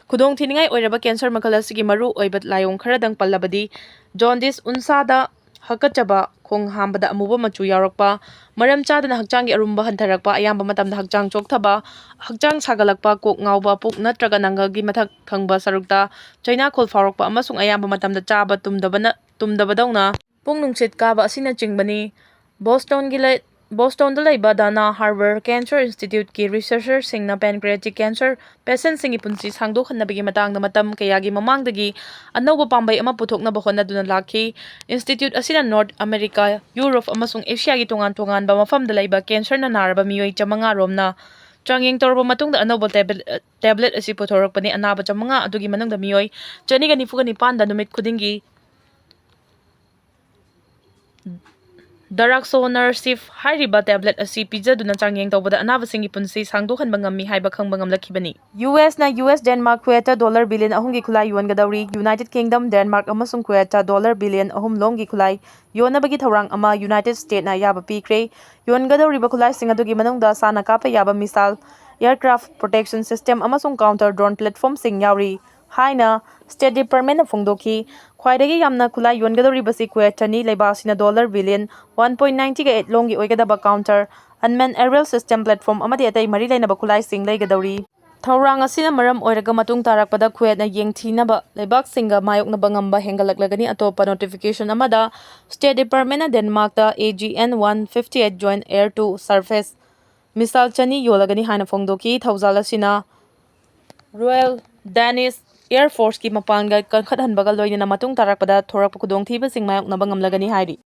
ꯈꯨꯗꯣꯡꯊꯤꯅꯤꯡꯉꯥꯏ ꯑꯣꯏꯔꯕ cancer ꯃꯈꯜ ꯑꯁꯤꯒꯤ ꯃꯔꯨ ꯑꯣꯏꯕ ꯂꯥꯏꯑꯣꯡ ꯈꯔꯗꯪ ꯄꯜꯂꯕꯗꯤ, jaundice, ꯎꯟꯁꯥꯗ ꯍꯥꯀꯠꯆꯕ, ꯈꯣꯡ ꯍꯥꯝꯕꯗ ꯑꯃꯨꯕ ꯃꯆꯨ ꯌꯥꯎꯔꯛꯄ, ꯃꯔꯝ ꯆꯥꯗꯅ ꯍꯛꯆꯥꯡꯒꯤ ꯑꯔꯨꯝꯕ ꯍꯟꯊꯔꯛꯄ, ꯑꯌꯥꯝꯕ ꯃꯇꯝꯗ ꯍꯛꯆꯥꯡ ꯆꯣꯛꯊꯕ, ꯍꯛꯆꯥꯡ ꯁꯥꯒꯠꯂꯛꯄ, ꯀꯣꯛ ꯉꯥꯎꯕ, ꯄꯨꯛ ꯅꯠꯇ꯭ꯔꯒ ꯅꯪꯒꯜꯒꯤ ꯃꯊꯛ ꯊꯪꯕ ꯁꯔꯨꯛꯇ ꯆꯩꯅꯥꯈꯣꯜ ꯐꯥꯎꯔꯛꯄ ꯑꯃꯁꯨꯡ ꯑꯌꯥꯝꯕ ꯃꯇꯝꯗ ꯆꯥꯕ ꯇꯨꯝꯗꯕꯅ-, ꯇꯨꯝꯗꯕꯗꯧꯅ ꯄꯨꯛ ꯅꯨꯡꯁꯤꯠ ꯀꯥꯕ ꯑꯁꯤꯅꯆꯤꯡꯕꯅꯤ꯫ ꯕꯣꯁꯇꯣꯟꯒꯤ ꯂꯩ-, ꯕꯣꯁꯇꯣꯟꯗ ꯂꯩꯕ Dana-Farber Cancer Instituteꯀꯤ researcherꯁꯤꯡꯅ pancreatic cancer patientꯁꯤꯡꯒꯤ ꯄꯨꯟꯁꯤ ꯁꯥꯡꯗꯣꯛꯍꯟꯅꯕꯒꯤ ꯃꯇꯥꯡꯗ ꯃꯇꯝ ꯀꯌꯥꯒꯤ ꯃꯃꯥꯡꯗꯒꯤ ꯑꯅꯧꯕ ꯄꯥꯝꯕꯩ ꯑꯃ ꯄꯨꯊꯣꯛꯅꯕ ꯍꯣꯠꯅꯗꯨꯅ ꯂꯥꯛꯈꯤ꯫ Institute ꯑꯁꯤꯅ North America, Europe ꯑꯃꯁꯨꯡ Asiaꯒꯤ ꯇꯣꯉꯥꯟ ꯇꯣꯉꯥꯟꯕ ꯃꯐꯝꯗ ꯂꯩꯕ cancerꯅ ꯅꯥꯔꯕ ꯃꯤꯑꯣꯏ ꯆꯥꯃꯉꯥ ꯔꯣꯝꯅ ꯆꯥꯡꯌꯦꯡ ꯇꯧꯔꯕ ꯃꯇꯨꯡꯗ ꯑꯅꯧꯕ tablet, tablet ꯑꯁꯤ ꯄꯨꯊꯣꯔꯛꯄꯅꯤ꯫ ꯑꯅꯥꯕ ꯆꯥꯃꯉꯥ ꯑꯗꯨꯒꯤ ꯃꯅꯨꯡꯗ ꯃꯤꯑꯣꯏ ꯆꯅꯤꯒ ꯅꯤꯐꯨꯒ ꯅꯤꯄꯥꯟꯗ ꯅꯨꯃꯤꯠ ꯈꯨꯗꯤꯡꯒꯤ daraxonrasib ꯍꯥꯏꯔꯤꯕ tablet ꯑꯁꯤ ꯄꯤꯖꯗꯨꯅ ꯆꯥꯡꯌꯦꯡ ꯇꯧꯕꯗ ꯑꯅꯥꯕꯁꯤꯡꯒꯤ ꯄꯨꯟꯁꯤ ꯁꯥꯡꯗꯣꯛꯍꯟꯕ ꯉꯝꯃꯤ ꯍꯥꯏꯕ ꯈꯪꯕ ꯉꯝꯂꯛꯈꯤꯕꯅꯤ꯫ USꯅ US, Denmark, Kuwaitꯇ dollar billion ꯑꯍꯨꯝꯒꯤ ꯈꯨꯠꯂꯥꯏ ꯌꯣꯟꯒꯗꯧꯔꯤ꯫ United Kingdom, Denmark ꯑꯃꯁꯨꯡ Kuwaitꯇ dollar billion ꯑꯍꯨꯝ ꯂꯣꯝꯒꯤ ꯈꯨꯠꯂꯥꯏ ꯌꯣꯟꯅꯕꯒꯤ ꯊꯧꯔꯥꯡ ꯑꯃ United Statesꯅ ꯑꯌꯥꯕ ꯄꯤꯈ꯭ꯔꯦ꯫ ꯌꯣꯟꯒꯗꯧꯔꯤꯕ ꯈꯨꯠꯂꯥꯏꯁꯤꯡ ꯑꯗꯨꯒꯤ ꯃꯅꯨꯡꯗ ꯁꯥꯅ ꯀꯥꯞꯄ ꯌꯥꯕ missile, aircraft protection system ꯑꯃꯁꯨꯡ counter drone platformꯁꯤꯡ ꯌꯥꯎꯔꯤ ꯍꯥꯏꯅ State Departmentꯅ ꯐꯣꯡꯗꯣꯛꯈꯤ꯫ ꯈ꯭ꯋꯥꯏꯗꯒꯤ ꯌꯥꯝꯅ ꯈꯨꯠꯂꯥꯏ ꯌꯣꯟꯒꯗꯧꯔꯤꯕꯁꯤ Kuwaitꯇꯅꯤ꯫ ꯂꯩꯕꯥꯛ ꯑꯁꯤꯅ dollar billion one point ninety eight ꯂꯣꯝꯒꯤ ꯑꯣꯏꯒꯗꯕ counter unmanned aerial system platform ꯑꯃꯗꯤ ꯑꯇꯩ ꯃꯔꯤ ꯂꯩꯅꯕ ꯈꯨꯠꯂꯥꯏꯁꯤꯡ ꯂꯩꯒꯗꯧꯔꯤ꯫ ꯊꯧꯔꯥꯡ ꯑꯁꯤꯅ ꯃꯔꯝ ꯑꯣꯏꯔꯒ ꯃꯇꯨꯡ ꯇꯥꯔꯛꯄꯗ Kuwaitꯅ ꯌꯦꯡꯊꯤꯅꯕ ꯂꯩꯕꯥꯛꯁꯤꯡꯒ ꯃꯥꯌꯣꯛꯅꯕ ꯉꯝꯕ ꯍꯦꯟꯒꯠꯂꯛꯂꯒꯅꯤ꯫ ꯑꯇꯣꯞꯄ notification ꯑꯃꯗ State Departmentꯅ Denmarkꯇ AGN one fifty eight Joint Air to Surface missile ꯆꯅꯤ ꯌꯣꯜꯂꯒꯅꯤ ꯍꯥꯏꯅ ꯐꯣꯡꯗꯣꯛꯈꯤ꯫ ꯊꯧꯖꯥꯜ ꯑꯁꯤꯅ Royal Danish Air Forceꯀꯤ ꯃꯄꯥꯡꯒꯜ ꯀꯟꯈꯠꯍꯟꯕꯒ ꯂꯣꯏꯅꯅ ꯃꯇꯨꯡ ꯇꯥꯔꯛꯄꯗ ꯊꯣꯔꯛꯄ ꯈꯨꯗꯣꯡꯊꯤꯕꯁꯤꯡ ꯃꯥꯌꯣꯛꯅꯕ ꯉꯝꯂꯒꯅꯤ ꯍꯥꯏꯔꯤ꯫